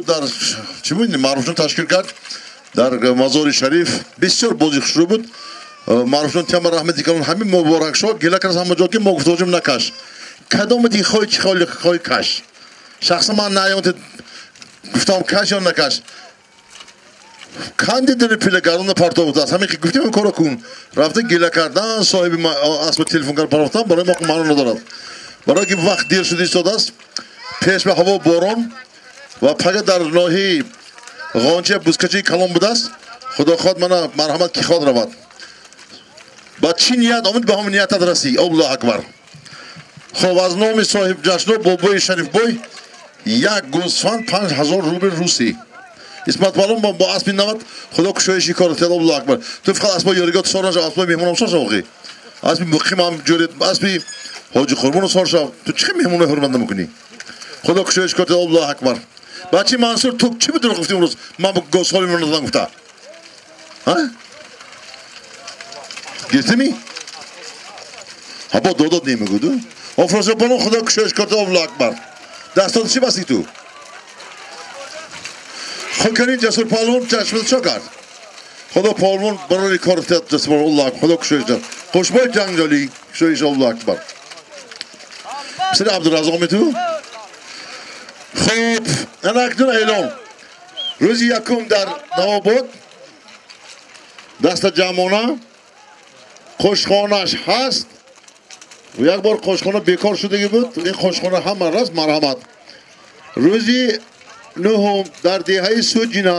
буд дар чӣ буд Маъруфҷон ташкил кард дар Мазори Шариф. Бисёр бози хушрӯ буд. Маъруфҷон тиама раҳмати калон, ҳамин муборакшо гила кард ҳама ҷо ки мо гуфтоҷим накаш. Кадоме ди хоҳи чӣ хоҳи каш. Шахсан ман наём гуфтам каш ё накаш. Кандидери пилагардонро партов будааст. Ҳамин ки гуфтем корро кун. Рафта гила кардан, соҳиби асби телефон кард партофтан, барои мо маъно надорад. Барои ки вақт дер шуда истодааст, пеш ба ҳаво борон ва пага дар ноҳияи Ғонча бузкачаи калон будааст. Худо хоҳад мана марҳамат ки хоҳад равад. Ба чӣ ният омад, ба ҳамон ниятат расӣ. Аллоҳу акбар. Хоб, аз номи соҳиб ҷашно бобои Шарифбой як гӯсфанд 5000 рубл русӣ. Исмат палон бо аспи навад худо кушоиши кор тед. Аллоҳу акбар. Ту фақат аспои ёригот сор нашав, аспои меҳмонам сор шав. Охи аспи муқим ҳам ҷӯред, аспи ҳоҷи Қурбону сор шав. Ту чӣ меҳмонро ҳурмат намекунӣ? Худо кушоиши кор тед. Аллоҳу акбар. Бачи Мансур, ту чӣ бидур гуфтӣ имрӯз? Ман гӯсфоли меҳмон надодам гуфта. Ҳа? Гирифтеми? Ҳа, бо додод немегӯду. Офросиёб палон худо кушоиш кор тед. Аллоҳу акбар. Дастот чӣ басти ту? Хокани Ҷасур палвон чашмат чо кард? Худо палвон барои кор тед. Ҷасур, Аллоҳу акбар. Худо кушоиш дод. Хушбой ҷанҷоли кушоиш. Аллоҳу акбар. Писари Абдураззоқ мету? Хуб, ана акнун эълон. Рӯзи якум дар Навобод даста ҷамъона қошхонаш ҳаст. Як бор қошхона бекор шудагӣ буд. Ин қошхона ҳама раст, марҳамат. Рӯзи нӯҳум дар деҳаи Суҷина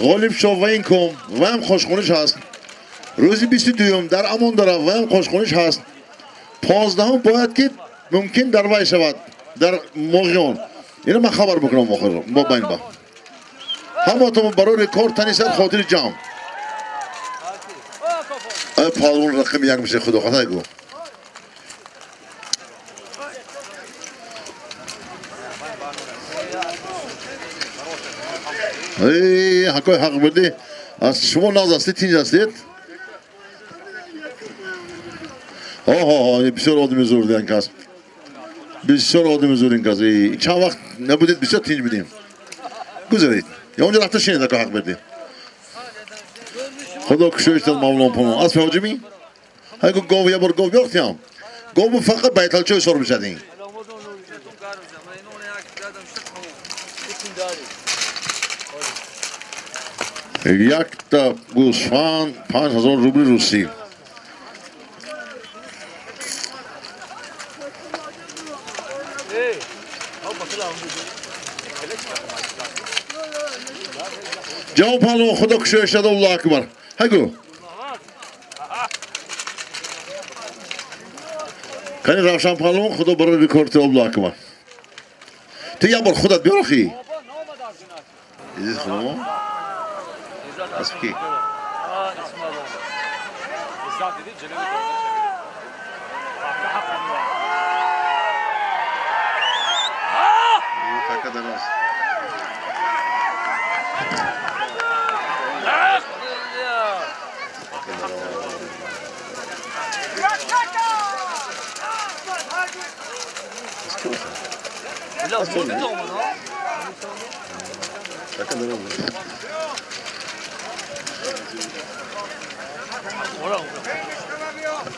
Ғолиб Шоваинком ваям қошхонаш ҳаст. Рӯзи 22-юм дар Амондара ваям қошхонаш ҳаст. 15-ум бояд ки мумкин дар вай шавад, дар Моғиён. Ино ман хабар бикунам охир бо байн ба. Ҳаматон барои кор танисад хотири ҷамъ. Ай палвон рақами як миша худо хоҳад гу. Эй, ҳақои ҳақ бурдӣ. Аз шумо наз ҳастед, тинҷ ҳастед? Оҳо, бисёр одами зур ин кас. Бисёр одами зур ин кас. Чанд вақт набудед, бисёр тинҷ будем. Гузаред. Я онҷо рафта шинед, ҳақои ҳақ бурдӣ. Худо кушоиш дод Мавлон палвон. Асби ҳоҷимӣ? Ҳай гу гов, я бор гов биёхтиам. Гову фақат байталчои сор мешадин. Якта гӯсфанд 5000 рубли русӣ. Ҷавоб палвон худо кушоиш дод. Аллоҳу акбар. Ҳай гу. Кани Равшан палвон худо барои рекорд. Аллоҳу акбар. Ту як бор худат биёр охи. Изиз худомо? Аз ки?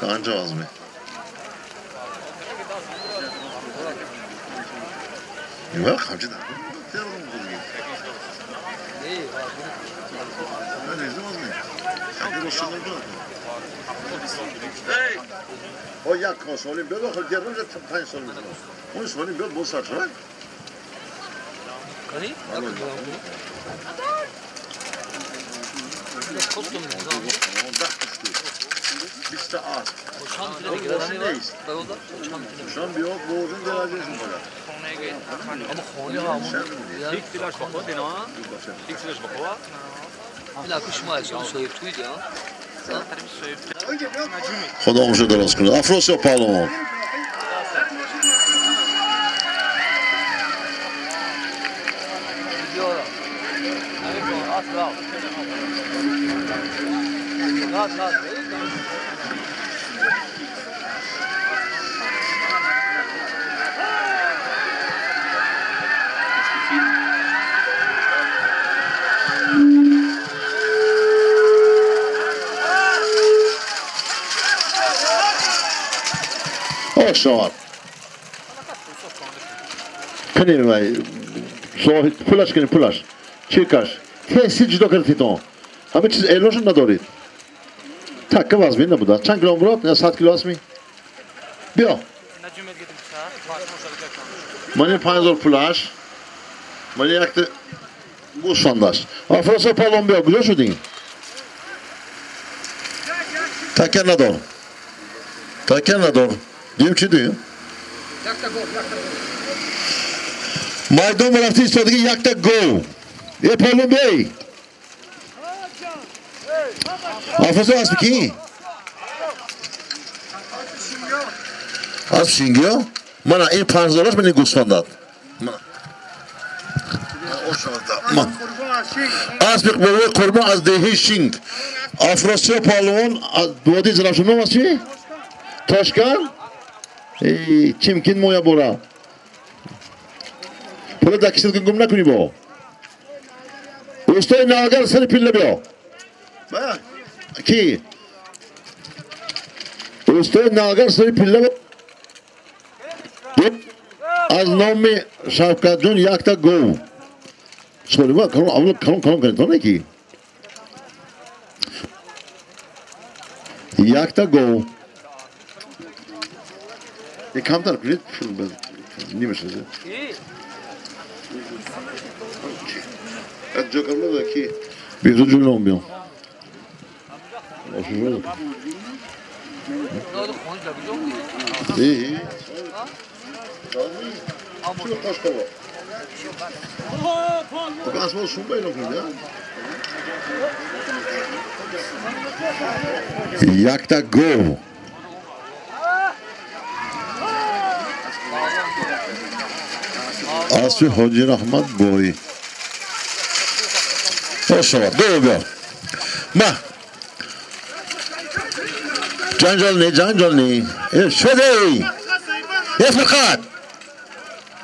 Анҷо азме. Ва хамчи да. О як солим биёд, охир дерун ҷа 5 сол мешавад. Он солим биёд боз сар шавад. Кани? Биста асп. Шон биёд бозун дараҷашон бояд. Худо умршо дароз кунад. Афросиёб паҳлавон. Шоҳад. Кунем вай. Шоҳид пулаш кунем пулаш. Чекаш. Тез ҷудо кардед то. Ҳама чиз эълоншон надоред. Такка вазмин набуда. Чанд кило мурод? 100 кило аст ми? Биё. Мани 5000 пулаш. Мани якта гӯсфандаш. Афросо палон биё, куҷо шудӣ? Такка надор. Такка надор. Дим чӣ дуем? Майдон рафти истодагӣ якта гов. Е палон биёй. Афросо асби кӣ? Асб шингиё? Мана ин 5000-аш мани гӯсфандат. Асби бобои Қурбон аз деҳаи Шинг. Афросиё палвон аз водии Зарафшон ном аст чӣ? Тошкан? Эй, чимкин моя бора. Пула дар кисат гум накунӣ бо. Устои навагар сари пилла биё. Ки? Устои навагар сари пилла аз номи Шавкатҷон якта гов. Солима калон аввал калон калон кардед, то ки? Якта гов. Камтар кунед, нимаша. Ҷокарло ки? Бизу ҷулом биё. Якта гов. Асби Ҳоҷи Раҳмат бой. Ошавад, гов биё. Ма. Ҷанҷол не, ҷанҷол не. Э, шудей. Э, Фурқат.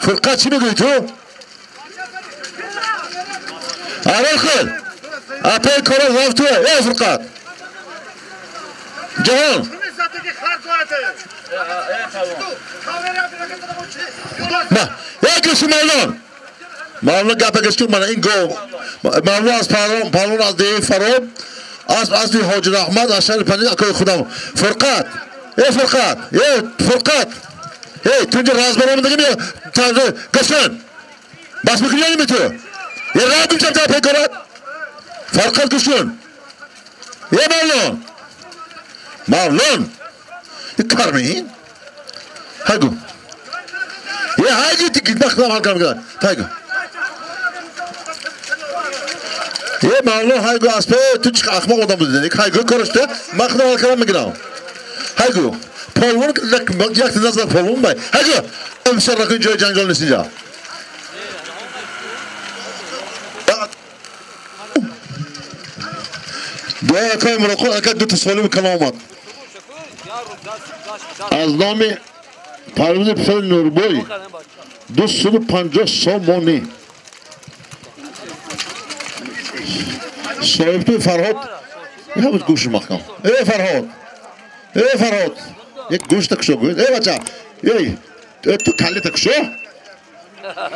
Фурқат чӣ мегӯӣ ту? Аввал худ. Апои кора рафт ту. Э, Фурқат. Ҷаҳон. Ма, э, гӯши Мавлон. Мавлон гапа гӯш кун, мана ин гов. Мавлон аз Палон, Палон аз деҳаи Фароб, асби Ҳоҷи Раҳмат аз шаҳри Панҷ акои худам. Фурқат. Э, Фурқат. Э, Фурқат. Эй, ту инҷо разбаромадагӣ меё, гӯш кун. Бас мекунӣ ё неми ту? Е, рав бимшаб та пекорат. Фурқат гӯш кун. Е, Мавлон. Мавлон. Кармин. Ҳайгу. Е, ҳайгу ти гидмах худам ҳал кардам. Тайгу. Е, Мавлон ҳайгу аспе ту чӣ ахмоқ одам будӣ. Ҳайгу кораш ту, ман худам ҳал кардам мегирам. Ҳайгу. Полвон як назар полвон бай. Ҳайгу. Бисёр накун ҷои ҷанҷол нест инҷа. Дуои акои Муроқул ака ду та солими калом омад. Аз номи Парвизи писари Нурбой 250 сомонӣ. Соҳибтуи Фарҳод ҳамуз гӯши маҳкам. Э, Фарҳод. Э, Фарҳод. Як гӯшта кушо гӯед. Э, бача. Эй, ту каллета кушо?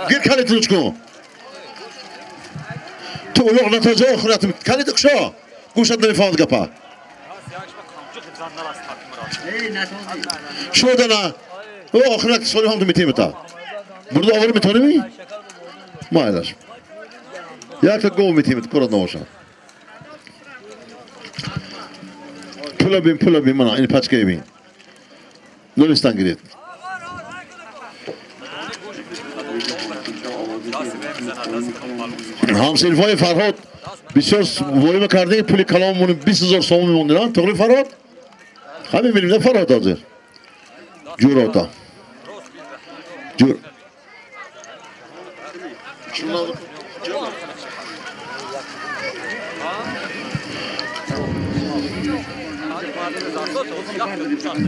Гир каллета луч кун. Ту улуғ натоҷо охират каллета кушо. Гӯшат намефаҳмад гапа. Шудана. О, охират соли ҳам ту метемета. Бурда овар метонеми? Майлаш. Якта гов метемет, корат набошад. Пула бин, пула бин, мана ин пачка бин. Нолистан гиред. Ҳамсинфои Фарҳод бисёр воима кардем, пули каломмон 20 000 сомон мемондинанд. Тоғри Фарҳод? Ҳамин мебинем Фарҳод ҳозир. Ҷурота. Ҷур.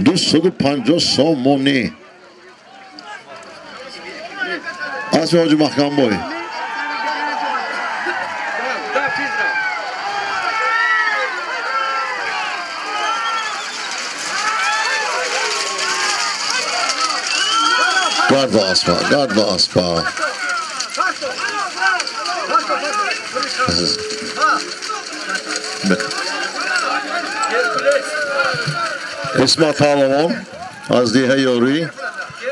250 сомонӣ. Асби Ҳоҷи Маҳкамбой. Гард ва аспа, гард ва аспа. Исмат паҳлавон аз деҳаи Ёрӣ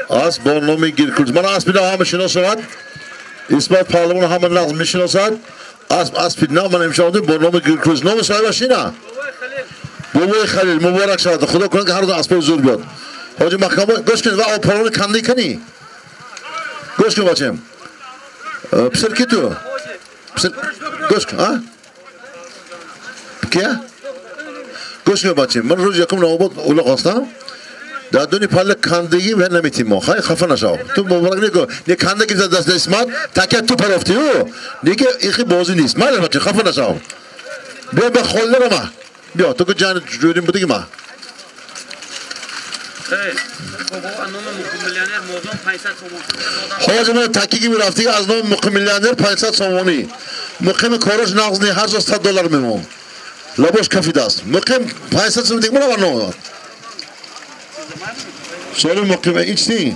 асп бо номи Геркулес. Ман аспи нав ҳама шиносад. Исмат паҳлавон ҳама нағз мешиносад. Асп аспи нав ман имшаб бо номи Геркулес. Номи соҳибаш чина? Бобои Халил. Муборак шавад. Худо кунад ки ҳар рӯз аспои зур биёд. Ҳоҷи Маҳкамбой, гӯш кунед ва опарони кандӣ кани. Гӯш кун бачаем. Писар ки ту? Писар гӯш кун, а? Кия? Гӯш кун бачаем. Ман рӯзи якум навобод улоқ ҳастам. Дар дуни палла кандагӣ ва наметим мо. Хай хафа нашав. Ту муборак неку. Не канда гирифта даст Исмат, такя ту парофтӣ ӯ. Неки ихи бозӣ нест. Майли бача, хафа нашав. Биё ба холлара ма. Биё, ту ки ҷани ҷӯрим будиги ма. Ҳозир ман такиги мерафтиги аз номи муқим миллионер 500 сомонӣ. Муқими кораш нағз не, ҳар ҷо 100 доллар мемон. Лабош кафидааст. Муқим 500 сомонӣ дига мана ном. Соли муқим ин чӣ?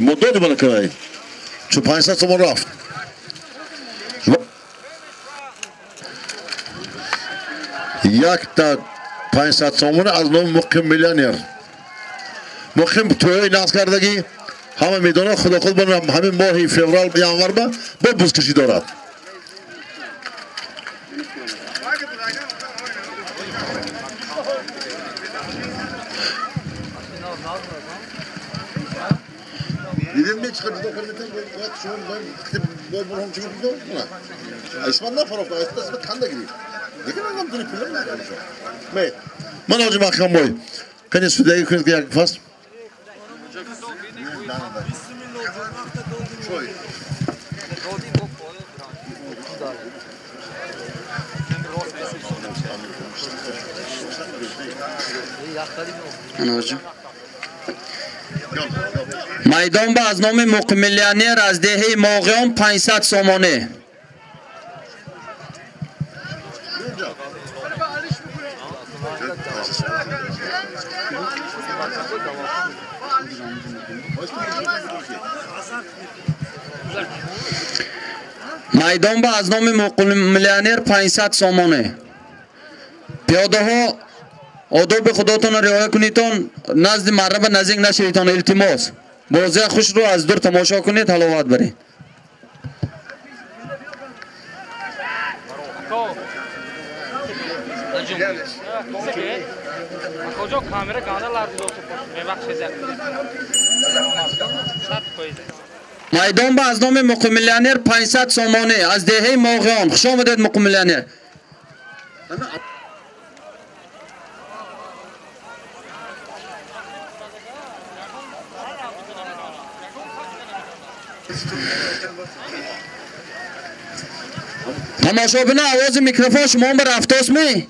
Мо додим мана кай. Чун 500 сомон рафт. Якта 500 сомонӣ аз номи муқим миллионер. Муқим тӯи нағз кардагӣ ҳама медонад, худо худ ба ҳамин моҳи феврал январ ба бо бузкашӣ дорад. Дидем ми чӣ қадр кардем, бояд шумо бояд бурҳом чӣ гуфтед? Исмат нафарофт, Исмат канда гирифт. Дигар ман дуни пулам надорам. Ман ҳоҷи Маҳкамбой. Кани судяги кунед як фасл. Майдон ба аз номи муқим миллионер аз деҳаи Моғиён 500 сомонӣ. Майдон ба аз номи муқим миллионер 500 сомонӣ. Пиёдаҳо одоби худотонро риоя кунедтон, назди марраба наздик нашаведтон, илтимос. Бозия хушро аз дур тамошо кунед, ҳаловат баред. Майдон ба аз номи муқим миллионер 500 сомонӣ аз деҳаи Моғиён. Хуш омадед муқим миллионер. Тамошобино, овози микрофон шумо ба рафтосми?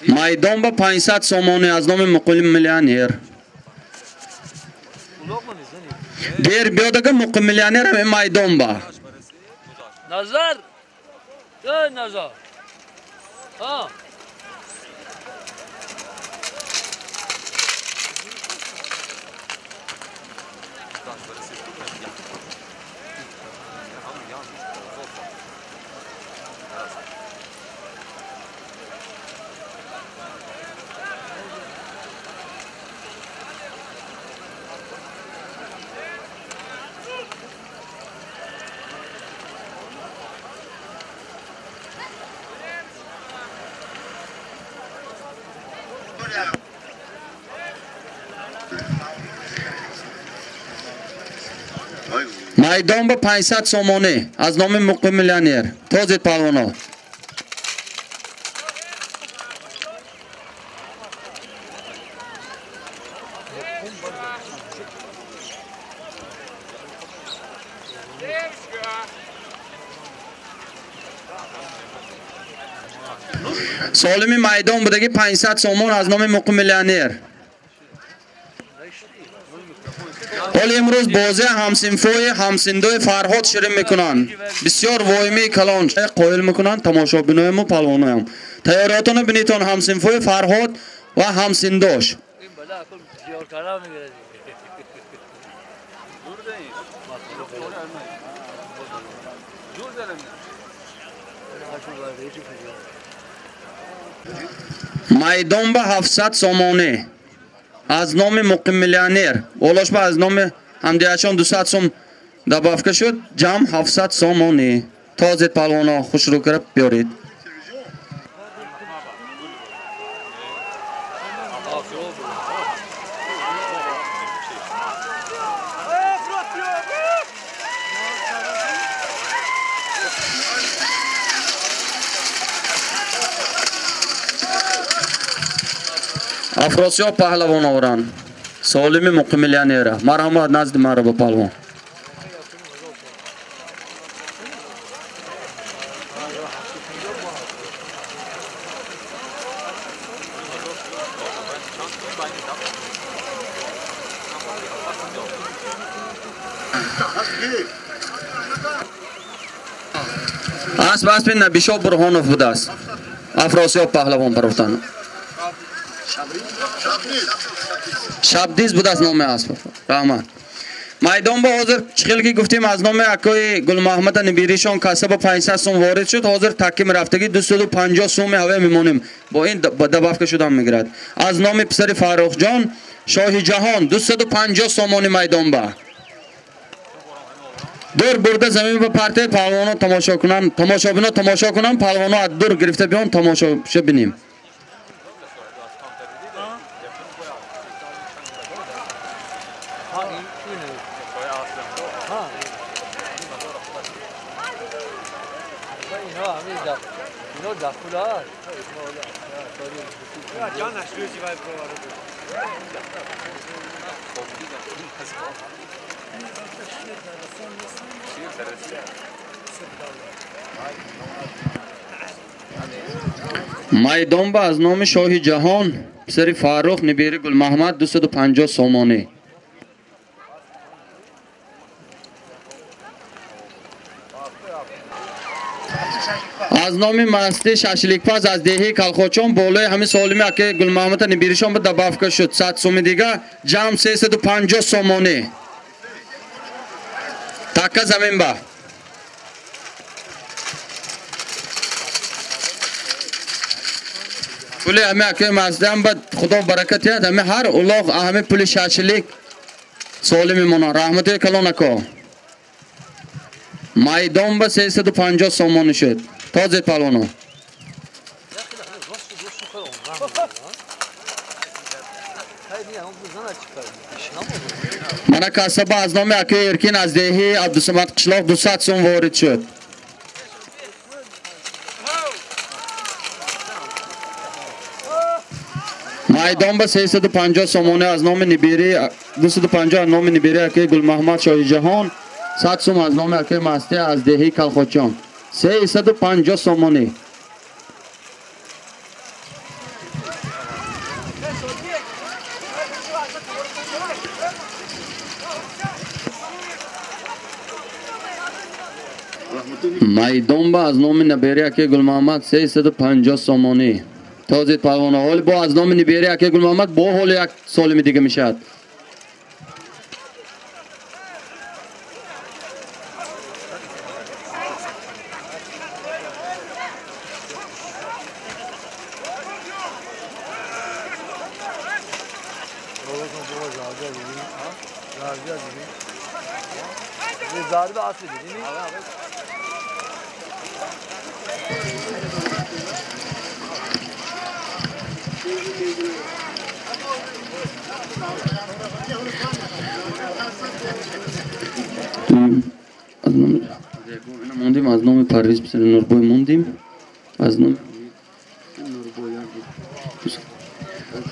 Майдон ба 500 сомонӣ аз номи муқим миллионер. Дер биёдага муқим миллионер ҳамин майдон ба. Назар! Эй Назар! А! Майдон ба 500 сомонӣ аз номи муқим миллионер. Тозид палвоно. Солими майдон будаги 500 сомон аз номи муқим миллионер. Ҳол имрӯз бозӣ ҳамсинфои ҳамсиндои Фарҳод ширин мекунанд. Бисёр воимии калон қоил мекунанд тамошобиноему палвоноям. Тайёриётонро бинитон ҳамсинфои Фарҳод ва ҳамсиндош. Майдон ба 700 сомонӣ аз номи муқим миллионер. Олош ба аз номи ҳамдиячон 200 сом добавка шуд, ҷамъ 700 сомонӣ. Тозед палвоно хушрӯ карда биёред. Афросиёб паҳлавон оваранд. Солими муқим миллионера. Марҳамат назди маро ба палвон. Асп аспи Набишо Бурҳонов будааст. Афросиёб паҳлавон парофтанд. Шабдиз будааст номи асп. Раҳмат. Майдон ба ҳозир чихел ки гуфтем аз номи акои Гулмаҳмада Нибиришон касаба 500 сом ворид шуд. Ҳозир таким рафтагӣ 250 соми ҳаве мемонем. Бо ин добавка шудан мегирад. Аз номи писари Фаррухҷон Шоҳи Ҷаҳон 250 сомони майдон ба. Дур бурда замин ба партия палвоно тамошо кунанд, тамошобино тамошо кунанд, палвоно аз дур гирифта биён тамошоша бинем. Майдон ба аз номи Шоҳи Ҷаҳон писари Фаррух Нибири Гулмаҳмад 250 сомонӣ. Аз номи масти шашликпаз аз деҳаи Калхочон болои ҳамин солими аки Гулмаҳмада Нибиришон ба добавка шуд 100 соми дига, ҷамъ 350 сомонӣ. Такка замин ба. Пули ҳами акои маздиам ба худо баракат диҳад, ҳами ҳар улоғ ҳами пули шашлик солим мемонад. Раҳмати калон ако. Майдон ба 350 сомонӣ шуд. Тозед палвоно. Мана касаба аз номи акои Эркин аз деҳаи Абдусамад қишлоқ 200 сом ворид шуд. Майдон ба 350 сомонӣ аз номи Нибири 250 аз номи Нибири акои Гулмаҳмад Шоҳи Ҷаҳон, 100 сом аз номи акои Масти аз деҳаи Калхочон. 350 сомонӣ. Майдон ба аз номи Набири акои Гулмаҳмад 350 сомонӣ. Тозед палвоно. Ҳоли бо аз номи Нибири акои Гулмаҳмад бо ҳоли як солими дига мешавад. Мондим аз номи Парвиз писари Нурбой мондим. Аз номи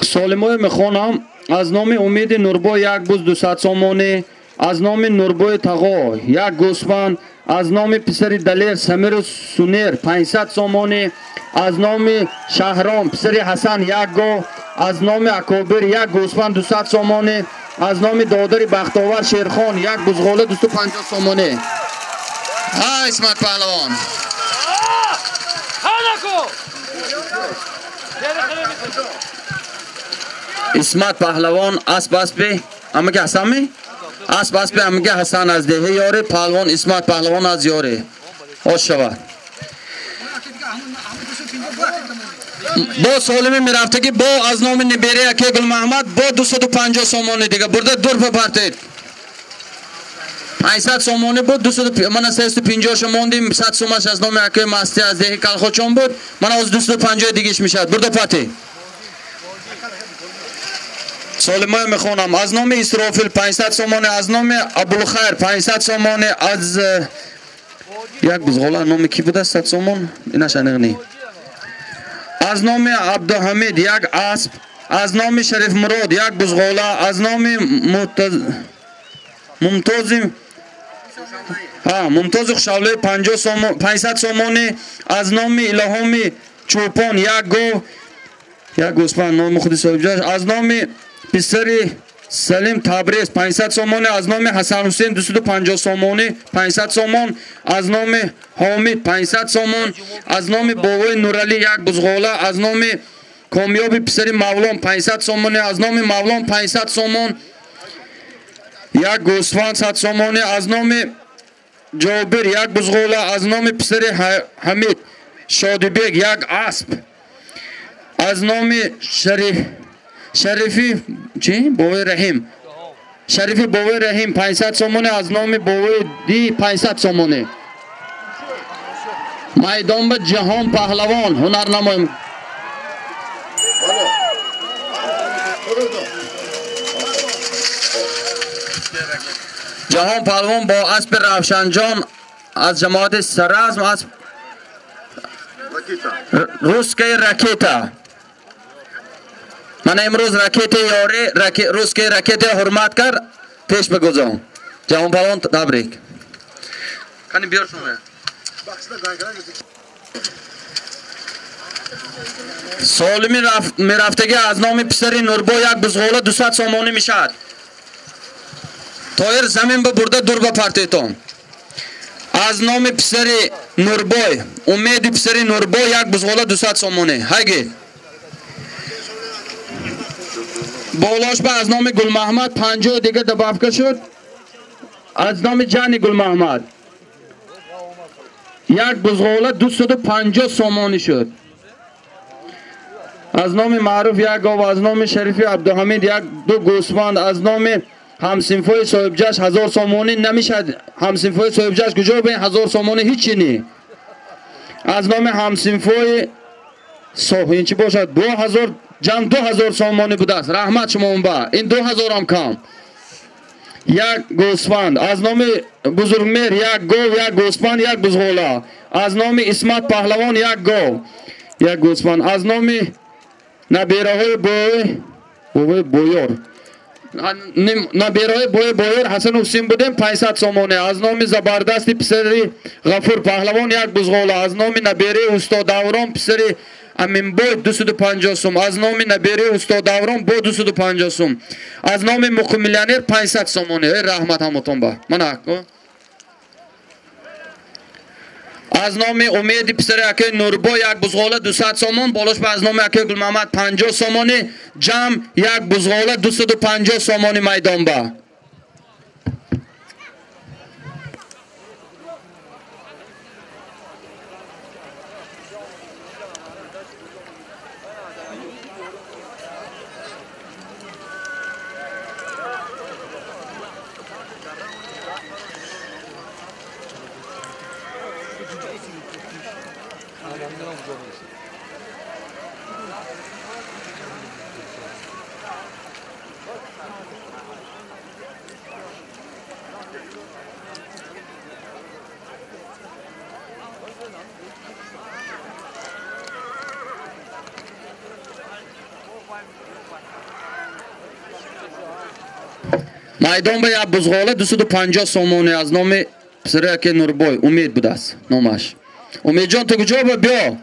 Солимои мехонам аз номи Умиди Нурбой як буз 200 сомонӣ, аз номи Нурбой Тағо як гӯсфанд, аз номи писари Далер Самиру Сунер 500 сомонӣ, аз номи Шаҳром писари Ҳасан як гов, аз номи Акобир як гӯсфанд 200 сомонӣ, Аз номи додари Бахтовар Шерхон як бузғола 250 сомонӣ. Ҳа, Исмат паҳлавон. Исмат паҳлавон асп аспи амаки Ҳасанми? Асп аспи амаки Ҳасан аз деҳаи ёри, паҳлавон Исмат паҳлавон аз ёри. Ош шавад. Бо солими мерафтагӣ бо аз номи нибераи акаи Гулмаҳмад бо 250 сомонӣ дига бурда дур бипартед. 500 сомонӣ буд, 200 мана 350 ша мондим, 100 сомаш аз номи акаи Масти аз деҳи Калхочон буд, мана ҳозир 250 дигиш мешавад. Бурда партед. Солимоя мехонам. Аз номи Исрофил 500 сомонӣ, аз номи Абулхайр 500 сомонӣ, аз як бузғола номи ки буда 100 сомон? Инаш аниқ не. Аз номи Абдуҳамид як асп, аз номи Шарифмурод як бузғола, аз номи Мумтози Мумтози Хушавлӣ 500 сомонӣ, аз номи Илоҳоми Чӯпон як гов, як гӯсфанд номи худи соҳибҷояш, аз номи писари Салим Табрез 500 сомонӣ, аз номи Ҳасан Ҳусейн 250 сомонӣ, 500 сомон, аз номи Ҳомид 500 сомон, аз номи бобои Нуралӣ як бузғола, аз номи Комёби писари Мавлон 500 сомонӣ, аз номи Мавлон 500 сомон, як гӯсфанд 100 сомонӣ, аз номи Ҷобир як бузғола, аз номи писари Ҳамид Шодибек як асп, аз номи Шарифи чи? Бобои Раҳим. Шарифи бобои Раҳим 500 сомонӣ, аз номи бобои Ди 500 сомонӣ. Майдон ба Ҷаҳон паҳлавон ҳунарнамоем. Ҷаҳон паҳлавон бо аспи Равшанҷон аз ҷамоати Саразм асп русская ракета. Мана имрӯз ракетаи ёри, русская ракета ҳурмат кард, пеш бигузор. Ҷаҳон паҳлавон табрик. Қани биёр шумо. Солими мерафтагӣ аз номи писари Нурбо як бузғола 200 сомонӣ мешавад. Тоир замин ба бурда дур ба партетон. Аз номи писари Нурбой, Умеди писари Нурбой як бузғола 200 сомонӣ. Ҳайгид. Болош ба аз номи Гулмаҳмад 50 дига добавка шуд. Аз номи ҷани Гулмаҳмад як бузғола 250 сомонӣ шуд. Аз номи Маъруф як гов, аз номи Шарифи Абдуҳамид як ду гӯсфанд, аз номи ҳамсинфои соҳибҷаш 1000 сомонӣ намешад. Ҳамсинфои соҳибҷаш куҷо бин 1000 сомонӣ ҳичи не. Аз номи ҳамсинфои ин чӣ бошад? 2000 ҷамъ 2000 сомонӣ будааст. Раҳмат шумо ба ин 2000 ҳам кам. Як гӯсфанд, аз номи Бузургмеҳр як гов, як гӯсфанд, як бузғола, аз номи Исмат паҳлавон як гов, як гӯсфанд, аз номи набераҳои бобои Боёр, набераҳои бобои Боёр Ҳасан Ҳусейн будем 500 сомонӣ, аз номи Забардасти писари Ғафур паҳлавон як бузғола, аз номи набераи Устод Даврон писари Аминбой 250 сум, аз номи набераи Устод Даврон бо 250 сум, аз номи Муқиммиллионер 500 сомонӣ. Эй раҳмат ҳамотон ба. Мана аз номи Умеди писари акаи Нурбо як бузғола 200 сомон, болош ба аз номи акаи Гулмаҳмад 50 сомонӣ, ҷамъ як бузғола 250 сомонӣ майдон ба. Майдон ба як бузғола 250 сомонӣ аз номи писари акаи Нурбой Умед будааст номаш. Умедҷон ту куҷо ба биё.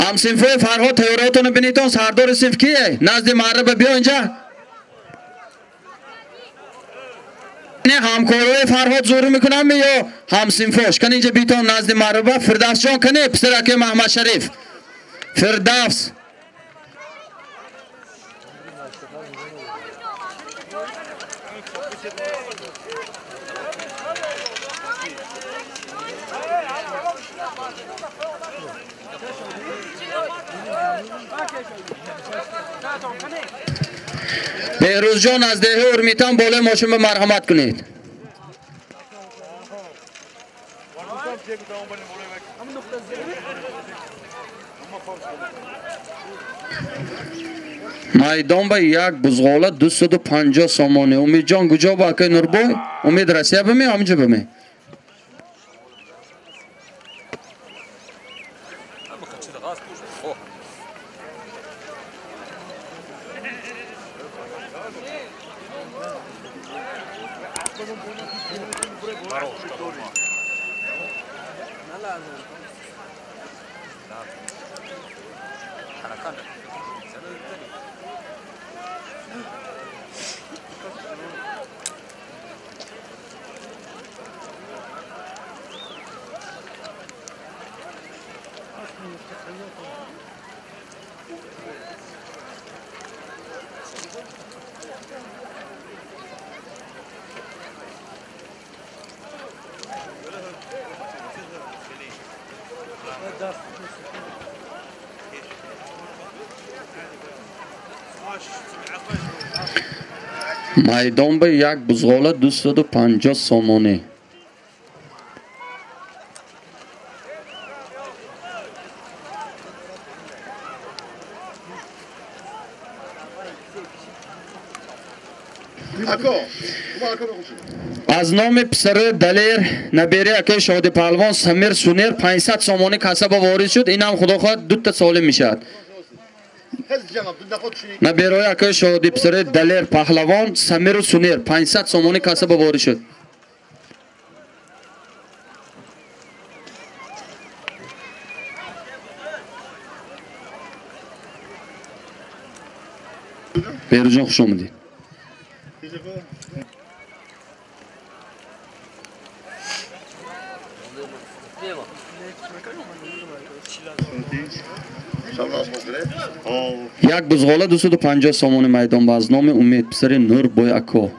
Ҳамсинфои Фарҳод тайёриҳотонро бинитон. Сардори синф кие? Назди маъраба биё инҷа. Не ҳамкорои Фарҳод зӯрӣ мекунам ё ҳамсинфош? Кани инҷа битон назди маъраба. Фирдавсҷон кани писараки Маҳмадшариф. Фирдавс. Беҳрӯзҷон аз деҳаи Урмитан болои мошин ба марҳамат кунед. Майдон ба як бузғола 250 сомонӣ. Умидҷон куҷо ба акаи Нурбой? Умид Россия баме, ҳаминҷо баме? Майдон ба як бузғола 250 сомонӣ. Аз номи писари Далер набери акаи Шоди Паҳлавон Самир Сунер 500 сомонӣ касаба ворид шуд. Инам худо хоҳад дута солим мешавад. Наберои акаи Шоди писари Далер Паҳлавон Самиру Сунер 500 сомонӣ касаба ворид шуд. Беҳрӯзҷон хуш омадед. Як бузғола 250 сомонӣ майдон ба аз номи Умед писари Нурбой ако.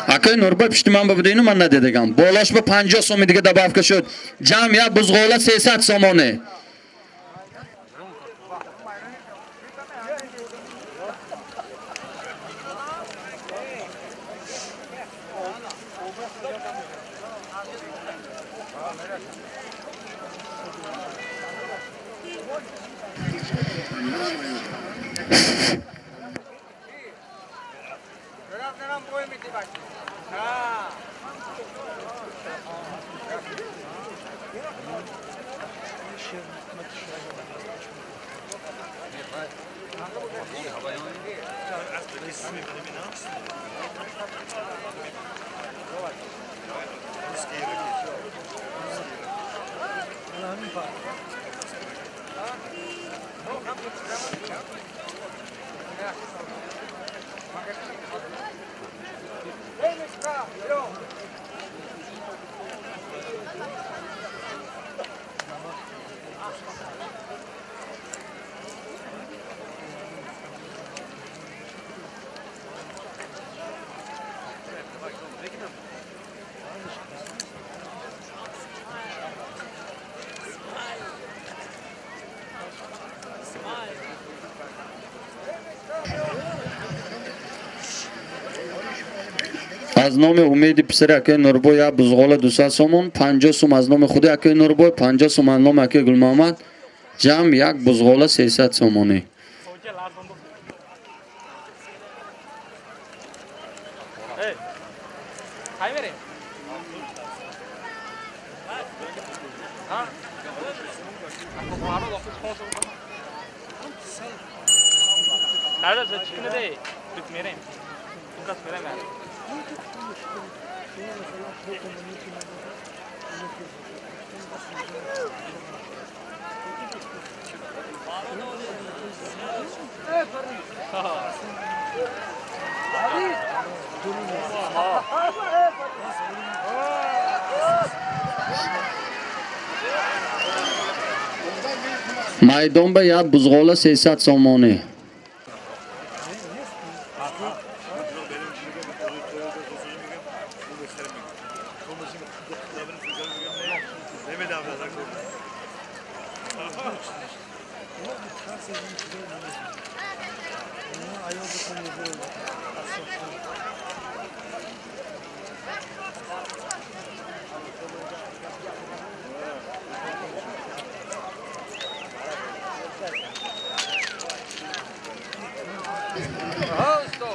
Акаи Нурбой пишти ман ба будину ман надидагам. Болош ба 50 сомон дига добавка шуд. Ҷамъ як бузғола 300 сомонӣ. Аз номи Умеди писари акаи Нурбой як бузғола 200 сомон, 50 сум аз номи худи акаи Нурбой, 50 сум аз номи акаи Гулмуҳаммад, ҷамъ як бузғола 300 сомонӣ. Майдон ба як бузғола 300 сомонӣ.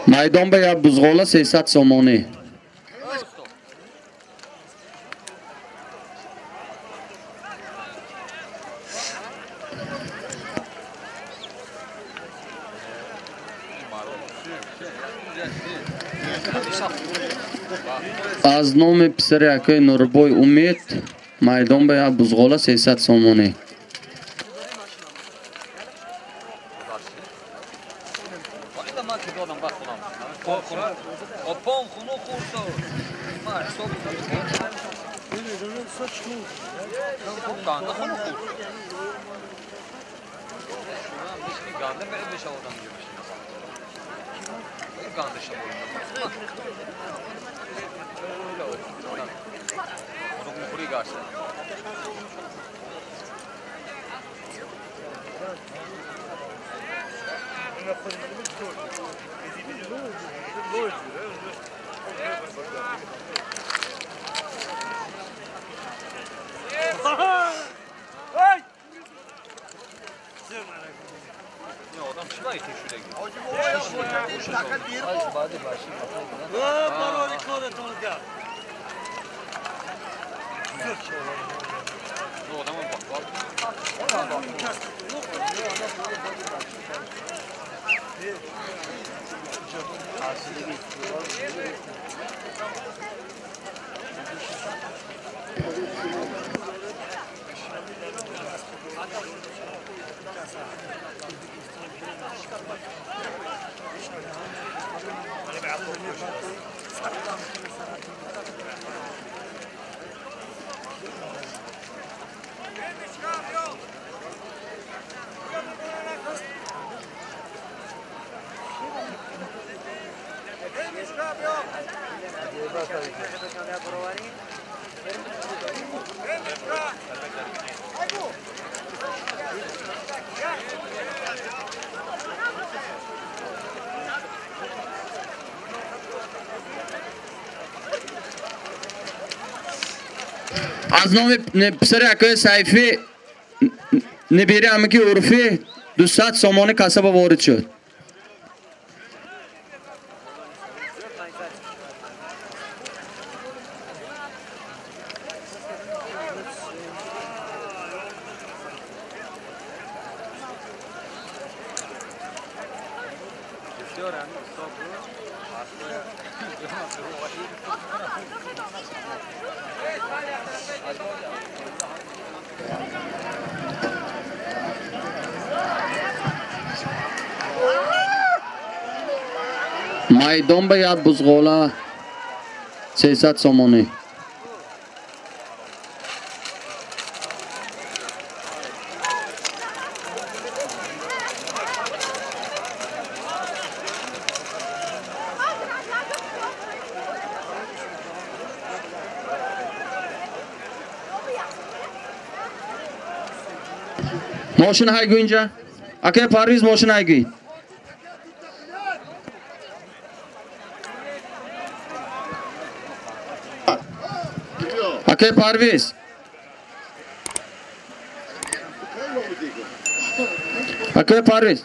Майдон ба як бузғола 300 сомонӣ. Аз номи писари акаи Нурбой Умед майдон ба як бузғола 300 сомонӣ. Аз номи писари акаи Сайфӣ набираи амаки Урфӣ 200 сомонӣ касаба ворид шуд. Майдон ба як бузғола 300 сомонӣ. Мошин ҳайгӯ инҷа. Акай Парвиз мошин ҳайгӯй. Акай Парвиз. Акай Парвиз.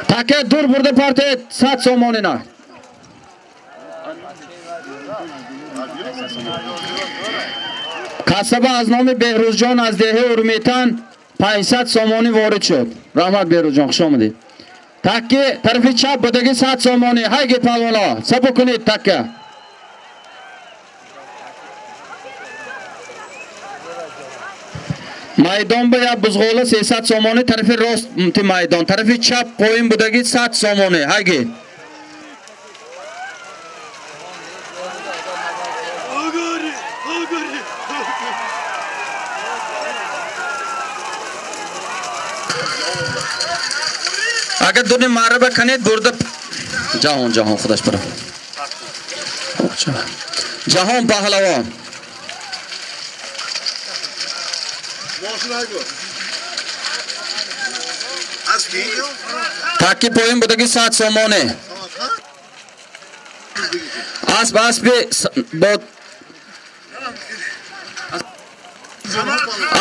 Таке дур бурда партия 100 сомонина. Касаба аз номи Беҳрӯзҷон аз деҳаи Урметан 500 сомонӣ ворид шуд. Раҳмат Беҳрӯзҷон, хуш омадед. Такки тарафи чап будаги 100 сомонӣ. Ҳайги палвоно, сабук кунед такка. Майдон ба як бузғола 300 сомонӣ, тарафи рост майдон, тарафи чап поин будаги 100 сомонӣ. Ҳайги. Агар дуни маъраба канед бурда ҷаҳон ҷаҳон худаш бара. Ҷаҳон паҳлавон. Таки поин будаги 100 сомонӣ. Асп аспи бо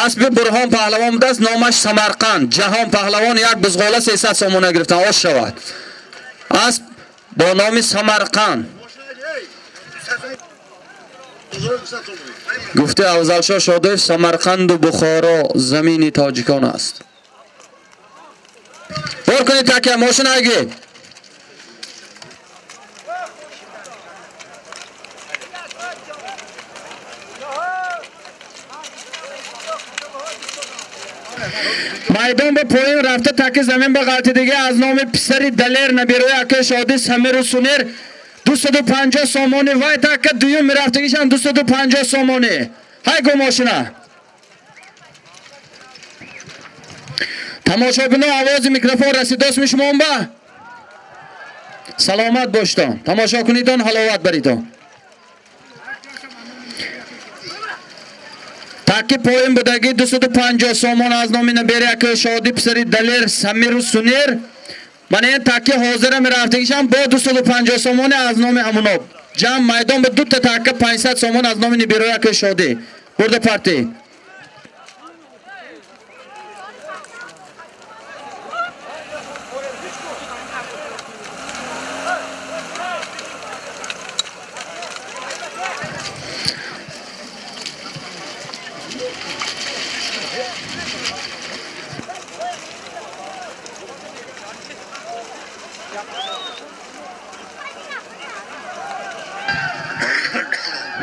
аспи Бурҳон паҳлавон будааст, номаш Самарқанд. Ҷаҳон паҳлавон як бузғола 300 сомона гирифтан, ош шавад. Асп бо номи Самарқанд. Гуфти Афзалшоҳ Шодиев, Самарқанду Бухоро замини тоҷикон аст. Бор кунед такя, мошин айги. Майдон ба поин рафта таки замин ба ғалтидагӣ аз номи писари Далер набирои акаи Шодӣ Самиру Сунер 250 сомонӣ. Вай така дуюм мерафтагишам 250 сомонӣ. Ҳай го мошина. Тамошобино, овози микрофон расидост мишумон ба? Саломат боштон. Тамошо кунидон, ҳаловат баридон. Таки поин будаги 250 сомон аз номи набери акаи Шодӣ писари Далер Самиру Сунер. Мана ин таки ҳозира мерафтагишам бо 250 сомони аз номи ҳамуноб. Ҷамъ майдон ба дута така 500 сомон аз номи набирои акаи Шодӣ. Бурда партӣ.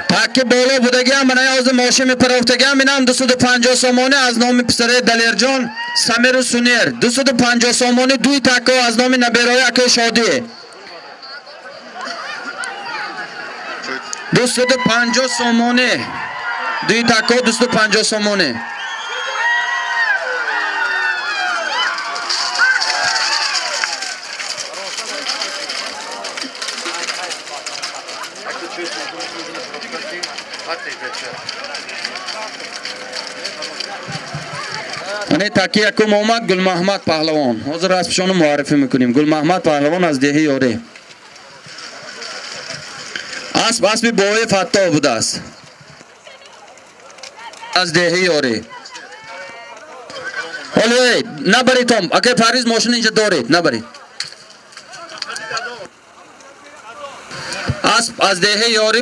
Таки боло будагиам, мана ҳозир мошин мепарофтагиам, инам 250 сомонӣ аз номи писари Далерҷон Самиру Сунер. 250 сомонӣ дуи тако аз номи наберои акаи Шодӣ. 250 сомонӣ. Дуи тако 250 сомонӣ. Ане таки якум омад Гулмаҳмад паҳлавон. Ҳозир аспшону муаррифӣ мекунем. Гулмаҳмад паҳлавон аз деҳаи Ёре. Асп аспи бои Фаттоҳ будааст. Аз деҳаи Ёре. Ҳоло набаритом, акай Парвиз мошин инҷа доред, набаред. Асп аз деҳаи Ёри,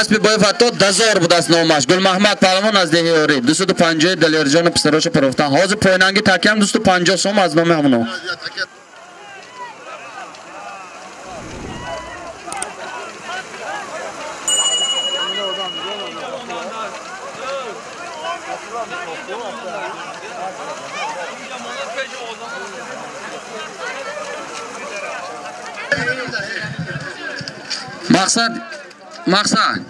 аспи бои Фаттоҳ Дазор будааст номаш. Гулмаҳмад паҳлавон аз деҳаи Ёри. 250 Далерҷону писароша парофтан. Ҳозир поинанги такиам 250 сом аз номи ҳамоно. Мақсад, мақсад.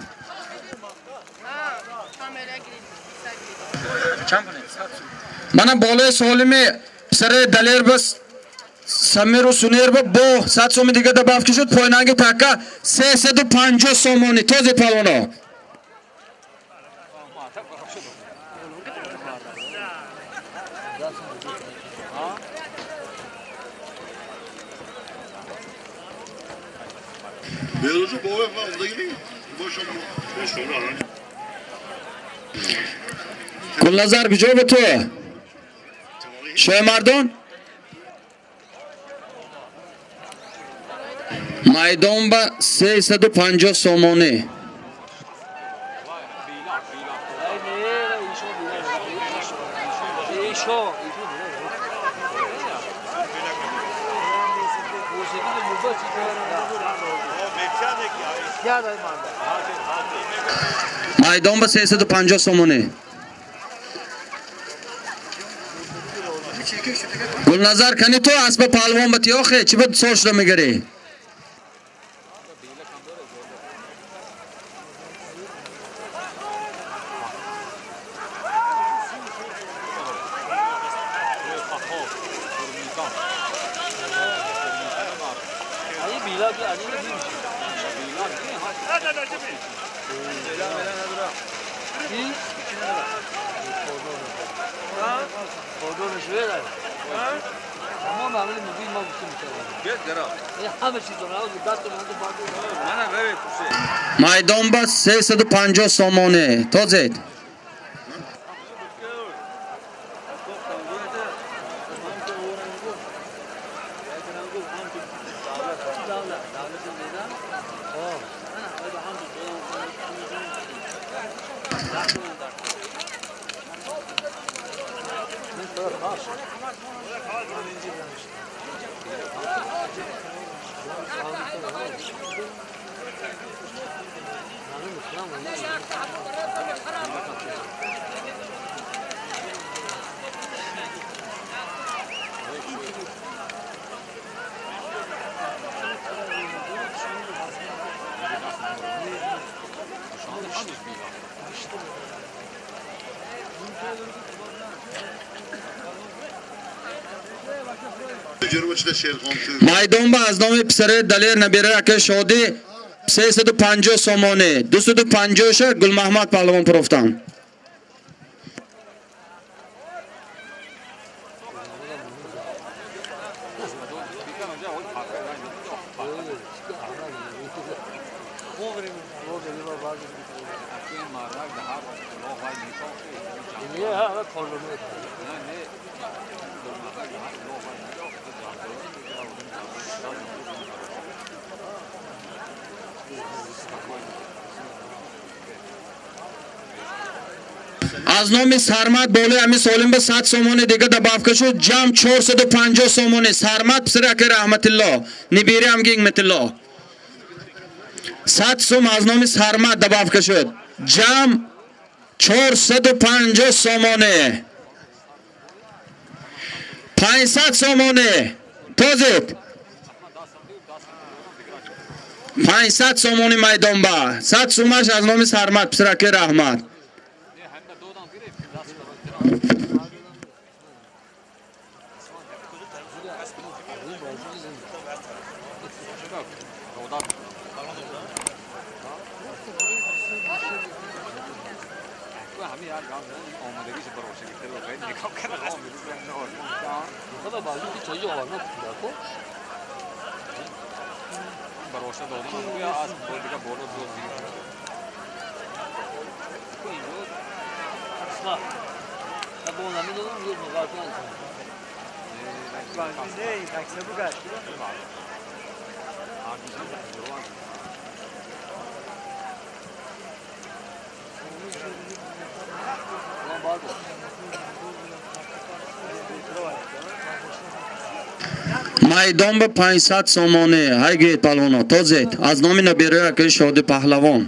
Мана болои солими писари Далер ба Самиру Сунер ба бо 100 соми дига добавки шуд, поинанги така 350 сомонӣ. Този палвоно. Гулназар куҷо ба ту? Шоҳмардон? Майдон ба 350 сомонӣ. Майдон ба 350 сомонӣ. Гулназар кани ту асба палвон ба тиёхе чӣ ба сол шуда мегарӣ? Майдон ба 350 сомонӣ. Тозед. Майдон ба аз номи писари Далер набираи акаи Шодӣ 350 сомонӣ. 250 ша Гулмаҳмад паҳлавон пурофтанд. Аз номи Сармад болои ҳамин солим ба 100 сомонӣ дига добавка шуд, ҷамъ 450 сомонӣ. Сармад писари акаи Раҳматилло, нибири ҳамги Ҳикматилло. 100 сом аз номи Сармад добавка шуд, ҷамъ 450 сомонӣ. 500 сомонӣ. Тозед. 500 сомонӣ майдон ба. 100 сомаш аз номи Сармад писари акаи Раҳмат. Майдон ба 500 сомонӣ. Ҳай гиред палвоно, тозед. Аз номи набираи акаи Шоди паҳлавон.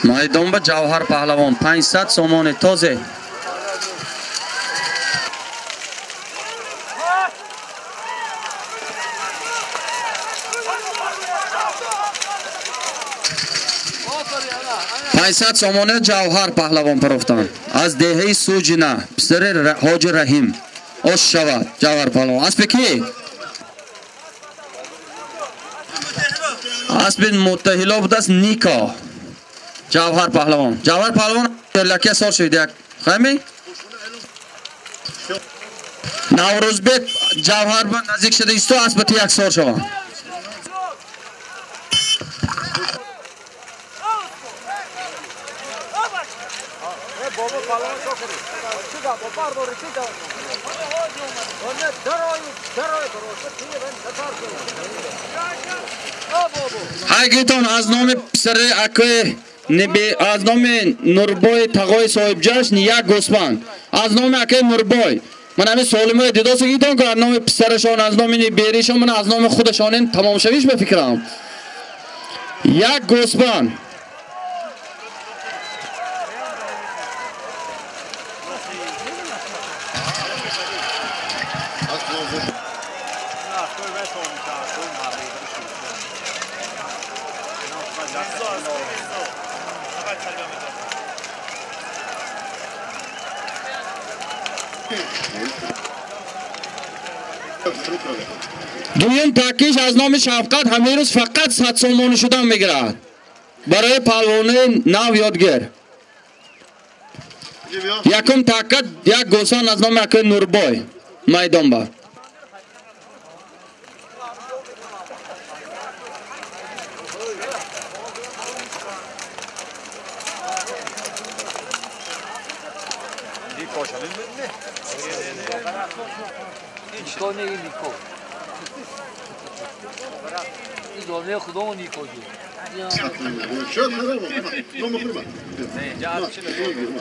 Майдон ба Ҷавҳар паҳлавон 500 сомонӣ. Тозе. 500 сомона Ҷавҳар паҳлавон парофтан. Аз деҳаи Суҷина, писари Ҳоҷи Раҳим. Ош шавад Ҷавҳар паҳлавон. Аспи ки? Аспи Муттаҳило будааст Нико. Ҷавҳар паҳлавон. Ҷавҳар паҳлавон лакия сор шуд як. Хами? Наврӯзбек Ҷавҳар ба наздик шуда исто аспи як сор шавад. Ҳайгитон аз номи писари акои аз номи Нурбой тағои соҳибҷашн як гӯсфанд. Аз номи акои Нурбой. Ман ҳамин солимои дидосу гитон ки аз номи писарашон, аз номи беришон, ман аз номи худашон ин тамомшавиш ба фикрам. Як гӯсфанд. Дуюм такиш аз номи Шафқат ҳамин рӯз фақат 100 сомонӣ шудан мегирад барои палвонаи нав ёдгир. Якум такка як гӯсфанд аз номи акои Нурбой майдонба.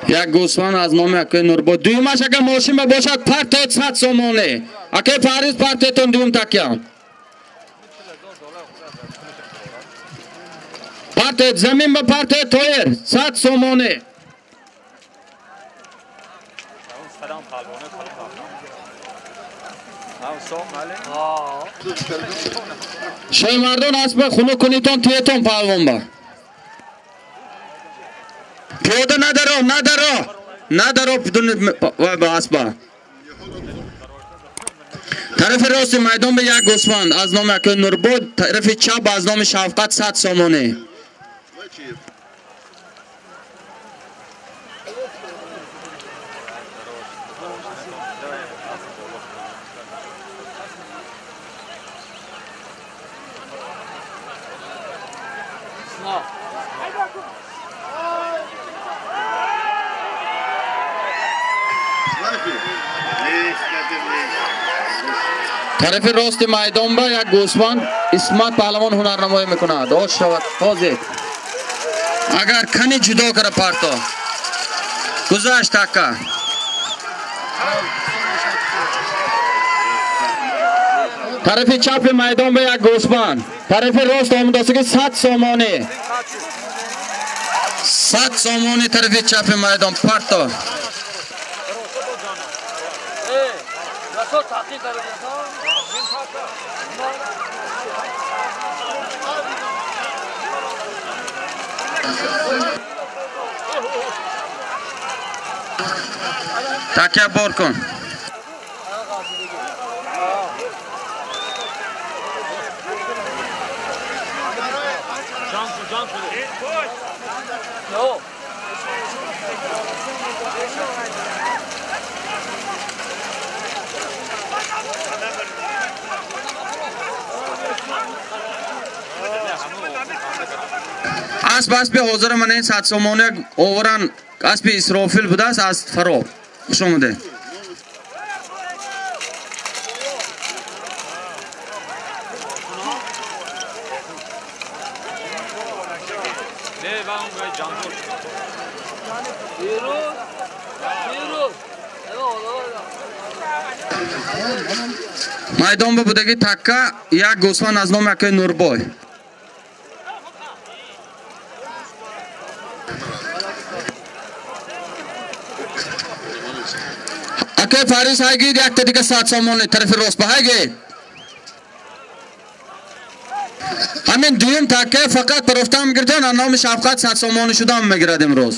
Як гӯсфанд аз номи акои Нурбой. Дуюмаш агар мошин бошад партоед 100 сомонӣ. Акои Фарруз партоедтон дуюм такя. Партоед замин ба партоед тоир 100 сомонӣ. Шоймардон аспа хунук кунитон тиетон палвон ба. Пиёда надаро, надаро, надаро ба аспа. Тарафи рости майдон ба як гӯсфанд аз номи акои Нурбой, тарафи чап аз номи Шафқат 100 сомонӣ. Тарафи рости майдон ба як гӯсфанд Исмат паҳлавон ҳунарнамоӣ мекунад. Ош шавад ҳозир. Агар кани ҷудо кара парто. Гузашт такка. Тарафи чапи майдон ба як гӯсфанд. Тарафи рост омадосиги 100 сомонӣ. 100 сомонӣ тарафи чапи майдон парто. Такя бор кун. Асп аспи ҳозир ман ин 100 сомонӣ оваран аспи Исрофил будааст аз Фароб. Хуш омадед. Майдон ба будаги такка як гӯсфанд аз номи акои Нурбой. Акои Фарруз ҳайгид якта дига 100 сомонӣ тарафи рост ба ҳайгид. Ҳамин Ҳамин дуюм такка фақат тарафтан мегирдон, аз номи Шафқат 100 сомонӣ шудан мегирад имрӯз.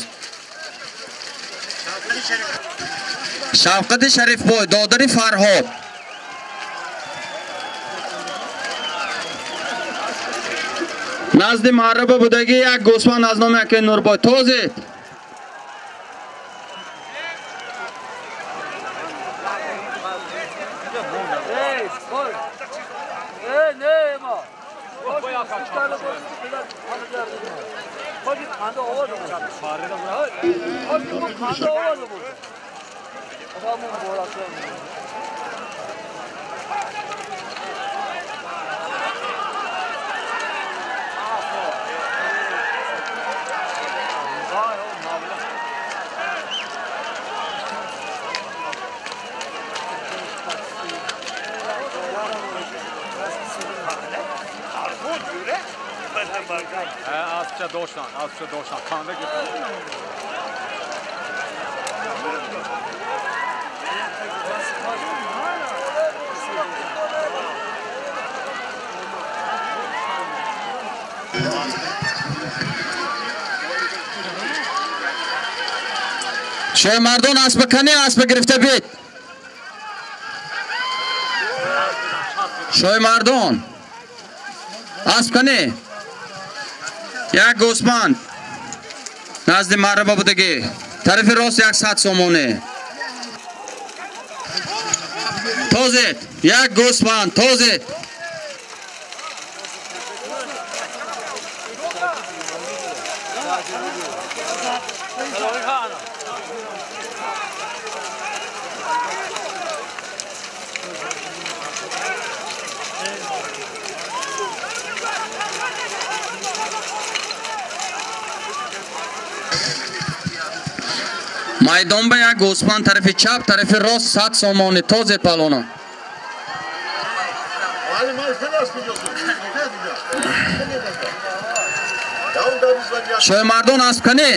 Шафқати Шарифбой, додари Фарҳод. Назди маҳраба будагӣ як гӯсфанд аз номи акаи Нурбой. Тозед. Azca doşan, kanda götür. Шоҳмардон асба кане асба гирифта бит. Шоҳмардон асб кане. Як гӯсфанд назди маҳраба будагӣ, тарафи рост 100 сомонӣ. Тозед, як гӯсфанд тозед. Майдон ба як гӯсфанд тарафи чап, тарафи рост 100 сомонӣ. Тозед палвонон. Шоҳмардон асб кане.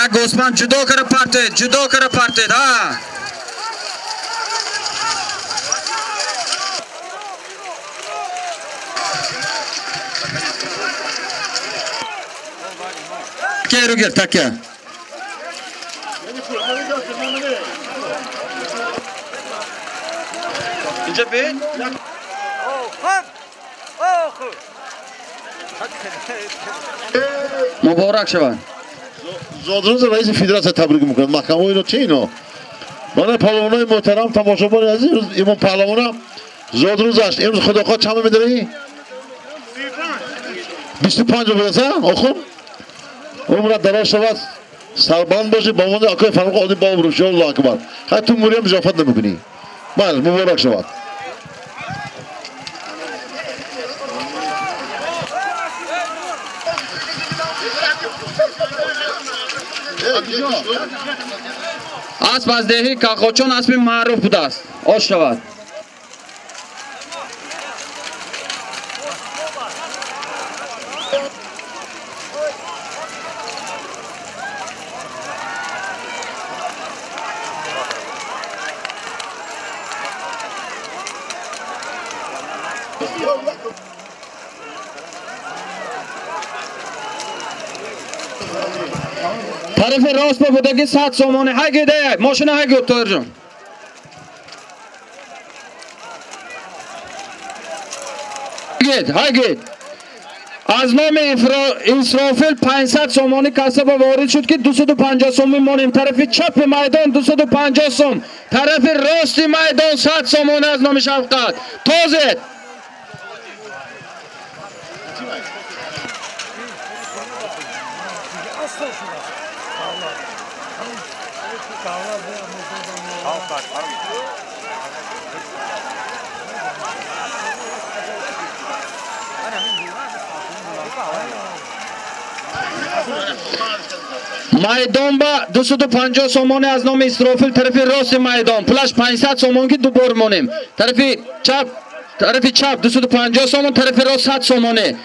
Як гӯсфанд ҷудо кара партед, ҷудо кара партед, ҳа. Ругер такя. Инҷа бин. Муборак шавад. Зодрӯзи раиси федератсия табрик мекунад. Маҳкамаҳо ино чи ино? Мана паҳлавонои муҳтарам, тамошобони азиз, имом паҳлавона зодрӯзаш имрӯз худохоҳ чанд медараӣ? 25 будаса, охун? Умрат дароз шавад, сарбаланд бошӣ, ба монанди акои Фаррух одӣ ба обрӯ шавӣ. Аллоҳу акбар. Хай ту муриям зиёфат намекунӣ. Бале, муборак шавад. Асп аз деҳи Кахочон аспи маъруф будааст. Ош шавад. Тарафи рост ба будаги 100 сомонӣ. Ҳагиде мошина ҳагид Тоирҷон. Ҳагид, ҳагид. Аз номи Исрофил 500 сомонӣ касаба ворид шуд ки 250 сомонӣ монем. Тарафи чапи майдон 250 сом, тарафи рости майдон 100 сомонӣ аз номи Шафқат. Тозед. Майдон ба 250 сомонӣ аз номи Исрофил тарафи рости майдон. Пулаш 500 сомон ки ду бор монем. Тарафи чап 250 сомон, тарафи рост 100 сомонӣ.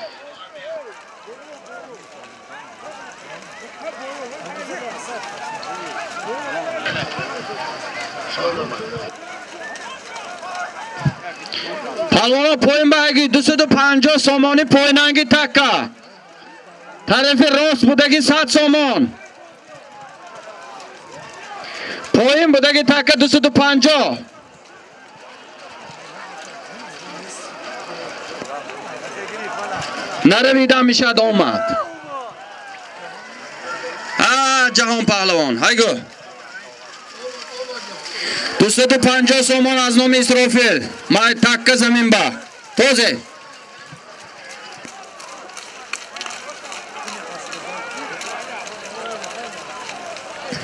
Палвона поин ба 250 сомонӣ поинанги такка. Тарафи рост будаги 100 сомон. Поин будаги такка 250. Наравидам мешад омад. Ҷаҳон паҳлавон, ҳайгу. 250 сомон аз номи Исрофил. Май такка замин ба. Тозе.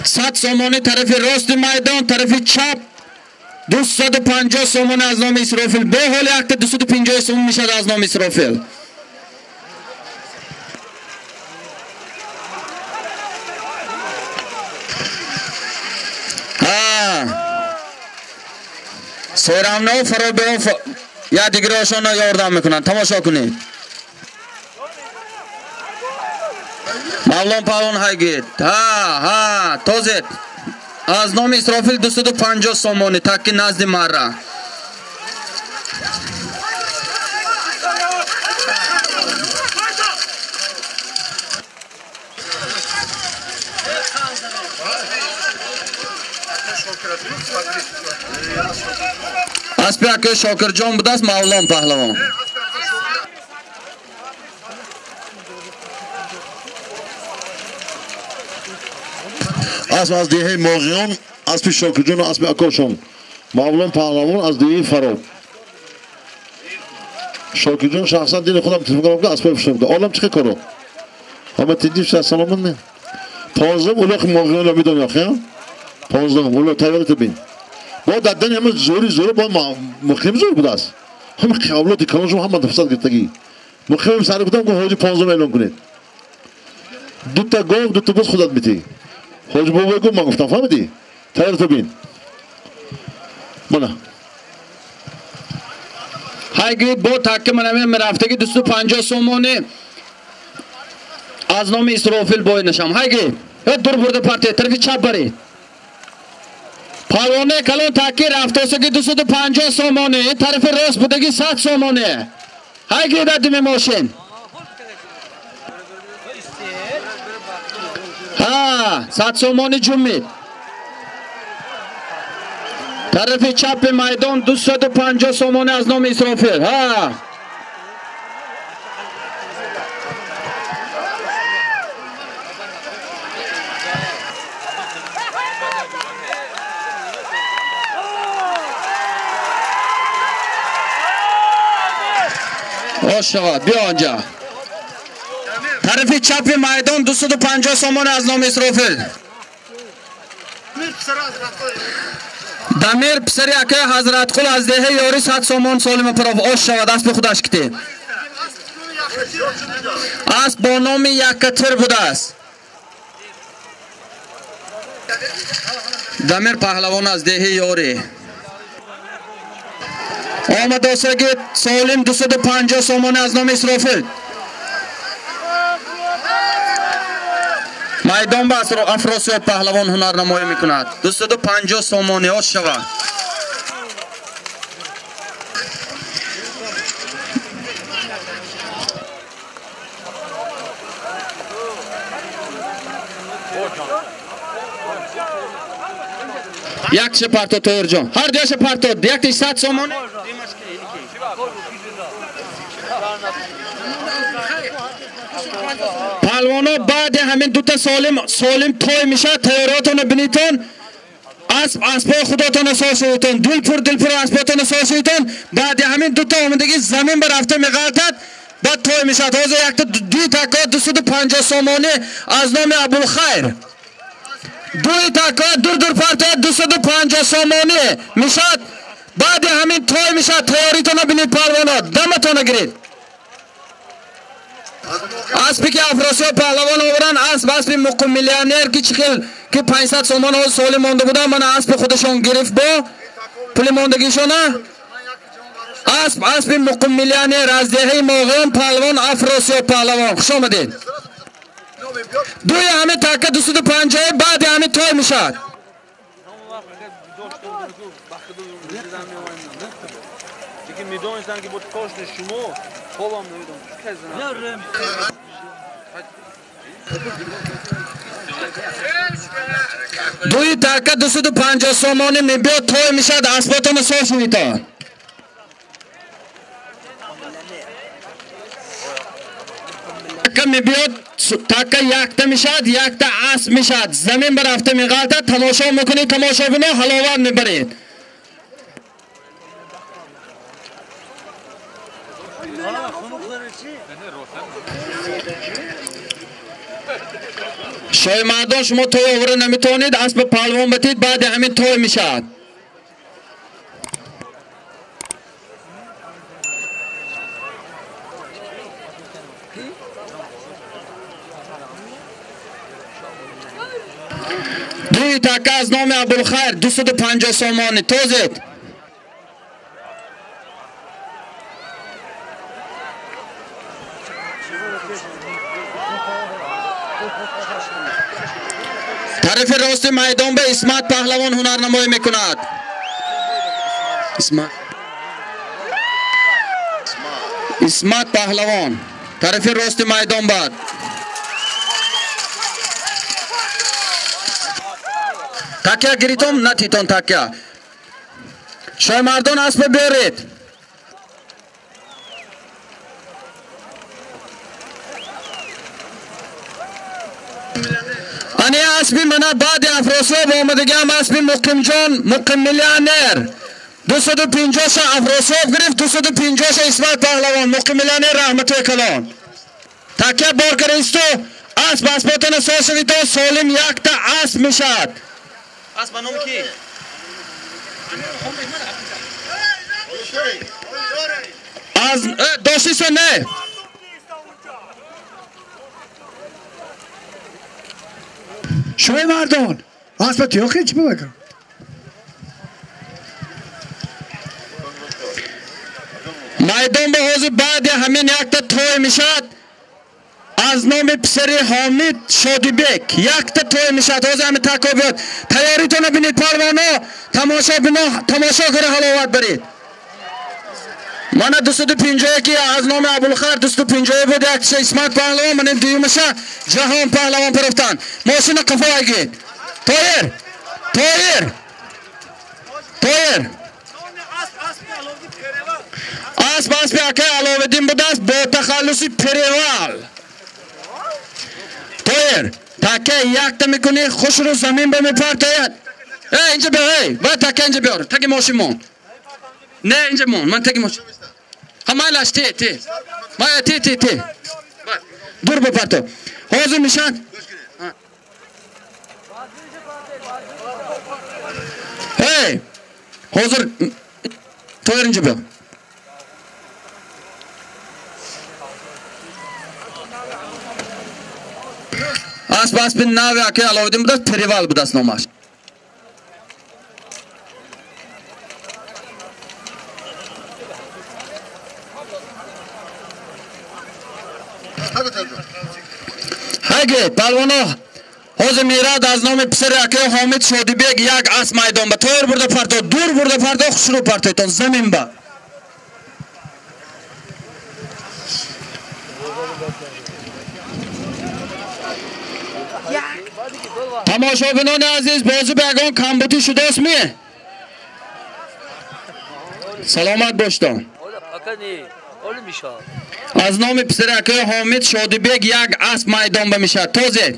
100 сомони тарафи рости майдон, тарафи чап 250 сомон аз номи Исрофил. Бо ҳоли якта 250 сомон мешад аз номи Исрофил. Серамно фаробиҳо як дигарошонро ёрдам мекунанд. Тамошо кунед. Мавлон паҳлавон ҳайгид. Ҳа, тозед. Аз номи Исрофил 250 сомонӣ такки назди марра. Аспи акои Шокирҷон будааст Мавлон паҳлавон. Асп аз деҳаи Моғиён, аспи Шокирҷону аспи акошон. Мавлон паҳлавон аз деҳаи Фароб. Шокирҷон шахсан дили худам телефон кардам, ки аспои фурӯшам. Олам чӣ коро? Ҳама тинҷи шуд, саломат не? 15 улоқи Моғиёнро медонӣ охи, 15 улоқ тайёрата бин. Бо даддани ҳама зӯри зӯри бо муқим зӯр будааст. Ҳама қиёблоти калоншум ҳама фурсат гирифтагӣ. Муқимам сари будам, гуфт ҳоҷи 15 эълон кунед. Дута гов, дута буз худат метӣ. Ҳоҷи бобой гуфт, ман гуфтам, фаҳмидӣ? Тайёрата бин. Мана. Ҳайгид бо такки манаме мерафтаги 250 сомонӣ аз номи Исрофил бой нашам. Ҳайгид, дур бурда партия, тарафи чап баред. Палвоне калон такки рафтосаги 250 сомонӣ, тарафи рост будаги 100 сомонӣ. Ҳайгид адими мошин. Ҳа, 100 сомонӣ ҷумид. Тарафи чапи майдон 250 сомонӣ аз номи Исрофил. Ҳа. Ош шавад, биё онҷа. Тарафи чапи майдон 250 сомонӣ аз номи Исрофил. Дамир писари акаи Ҳазратқул аз деҳаи Ёри 100 сомон солима паров. Ош шавад, аспи худаш китӣ. Асп бо номи Яккатир будааст. Дамир паҳлавон аз деҳаи Ёри. Омадосаги солим 250 сомонӣ аз номи Исрофил. Майдон ба Афросиёб паҳлавон ҳунарнамоӣ мекунад. 250 сомонӣ ош шавад. Якше парто Тоирҷон. Ҳар дуяше парто. Яктиш 100 сомонӣ. Палвоно баъди ҳамин дута солим той мешавад, тайёриётонро бинитон, асп аспои худотонро сошӯитон, дилпур дилпур аспотонро сошӯитон, баъди ҳамин дута омадагӣ замин ба рафта меғалтад, баъд той мешавад. Ҳозир якта дуи такка 250 сомонӣ аз номи Абулхайр. Дуи такка дур-дур партояд 250 сомонӣ мешавад. Баъди ҳамин той мешавад, тайёритонро бинед палвоно, даматонро гиред. Аспи ки Афросиёб паҳлавон оваранд, асп аспи муқим миллионер ки чӣ хел ки 500 сомон ҳоз соли монда буданд, мана аспи худашон гирифт бо пули мондагишона. Асп аспи муқим миллионер аз деҳаи Моғиён паҳлавон Афросиёб паҳлавон. Хуш омадед. Дуи ҳамин такка 250 баъди ҳамин той мешавад. Медонистам ки бо тошни шумо хобам намедонам. Дуи така 250 сомонӣ мебиёд, той мешавад, асботона соф шавитон. Така мебиёд, така якта мешавад, якта асп мешавад. Замин ба рафта меғалтад, тамошо мекунед, тамошобино ҳаловат мебаред. Шоҳимардон, шумо той овара наметавонед, аспи паҳлавон батид, баъди ҳамин той мешавад. Дуи така аз номи Абулхайр 250 сомонӣ. Тозед. Тарафи рости майдон ба Исмат паҳлавон ҳунарнамоӣ мекунад. Исмат паҳлавон тарафи рости майдон бад. Такя гиритон, натитон такя. Шоҳмардон, аспа биёред. Ани аспи мана баъди Афросиёб омадагиам аспи Муқимҷон, Муқим миллионер. 250-ша Афросиёб гирифт, 250-ша Исмат паҳлавон, Муқим миллионер раҳматои калон. Такя бор каристу асп аспотона сошавитон, солим якта асп мешавад. Асп ба номи ки? Аз доштисо не? Шоҳи мардон, аспа тиёхи чӣ бибакам? Майдон ба ҳозир баъди ҳамин якта той мешавад. Аз номи писари Ҳомид Шодибек якта той мешавад. Ҳозир ҳамин тако биёд. Тайёритонро бинед, парвоно, тамошобино, тамошо кара ҳаловат баред. Мана 250 ки аз номи Абулхайр 250 буд, якташа Исмат паҳлавон, мана дуюмаша Ҷаҳон паҳлавон пирафтанд. Мошина қафо агид. Тоир! Тоир! Тоир! Асп аспи акай Аловиддин будааст бо тахаллуси Перевал. Тоир, така якта мекунӣ, хушрӯ замин ба мепартояд. Э, инҷа биё, эй, ва така инҷа биёр, таги мошин мон. Не, инҷа мон, ман таги мошин. Ҳа, майлаш, те, те. Мая, те, те, те. Дур бипарто. Ҳозир мешавад. Эй, ҳозир Тоир инҷа биё. Асп аспи нави акай Аловиддин будааст, Перевал будааст номаш. Ҳаги палвоно, ҳозир мерад аз номи писари акай Ҳомид Шодибек як асп майдон ба. Тоир бурда парто, дур бурда парто, хушрӯ партойтон замин ба. Тамошобинони азиз, бозӣ ба ягон камбутӣ шудааст ми? Саломат боштон. Аз номи писари акаи Ҳомид Шодибек як асп майдон ба мешавад. Тозед.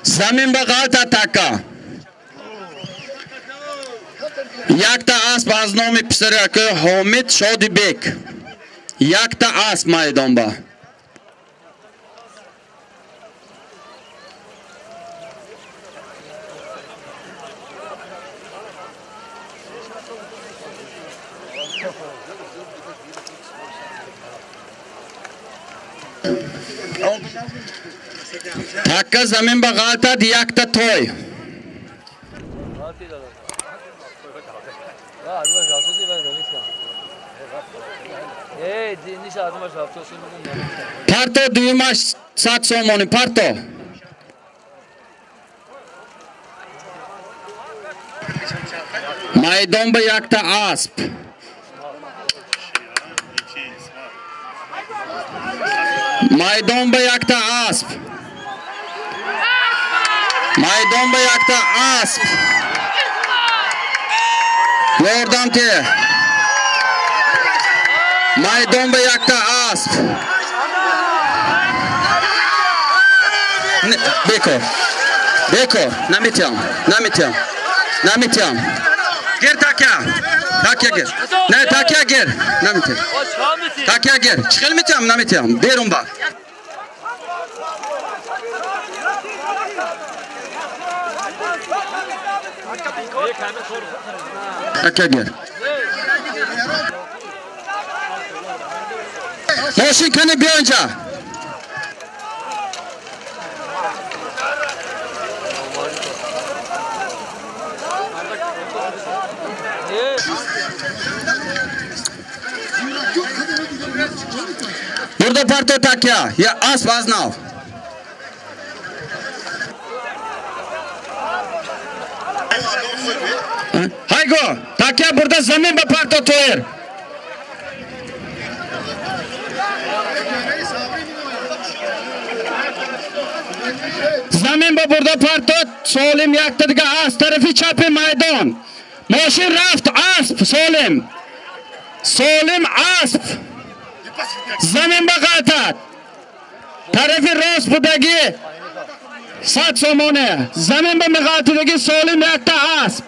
Замин ба ғалта така. Якта асп аз номи писари акаи Ҳомид Шодибек. Якта асп майдон ба. Така замин ба ғалтад якта той. Парто дуюмаш 100 сомонӣ парто. Майдон ба якта асп. Майдон ба якта асп. Майдон ба якта асп. Ёрдам те. Майдон ба якта асп. Бекор. Бекор. Наметиям. Наметиям. Наметиям. Гир такя. Такя гир. Не, такя гир. Наметиям. Такя гир. Чӣ хел метиям? Наметиям. Берун ба. Такя гир. Мошин кани биё инҷа. Бурда парто такя. Я асп аз нав. Хайго, такя бурда замин ба парто тоир. Замин ба бурда парто солим якта дига асп тарафи чапи майдон. Мошин рафт асп солим. Солим асп. Замин ба ғалтад. Тарафи рост будаги 100 сомоне. Замин ба меғалтидаги солим якта асп.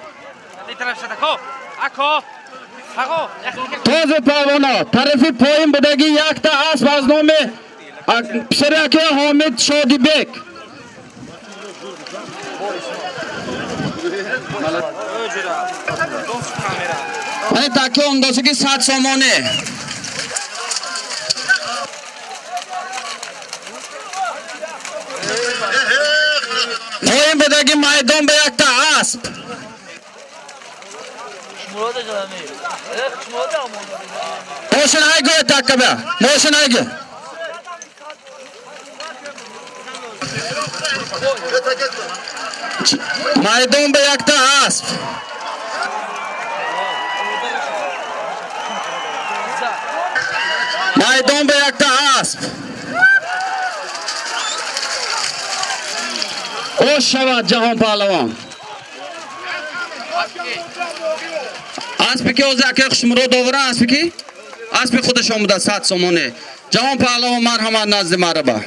Този палвоно тарафи поин будаги якта асп аз номи писараки Ҳомид Шодибек. Ани таки ондосиги 100 сомоне. Поин будаги майдон ба якта асп. Мошин айго такка ба. Мошин айго. Майдон ба якта асп. Майдон ба якта асп. Ош шавад ҷаҳон паҳлавон. Аспи ки ҳозир акаи Хушмурод овара аспи ки? Аспи худаш омуда 100 сомонӣ. Ҷаҳон паҳлавон марҳамат назди мараба.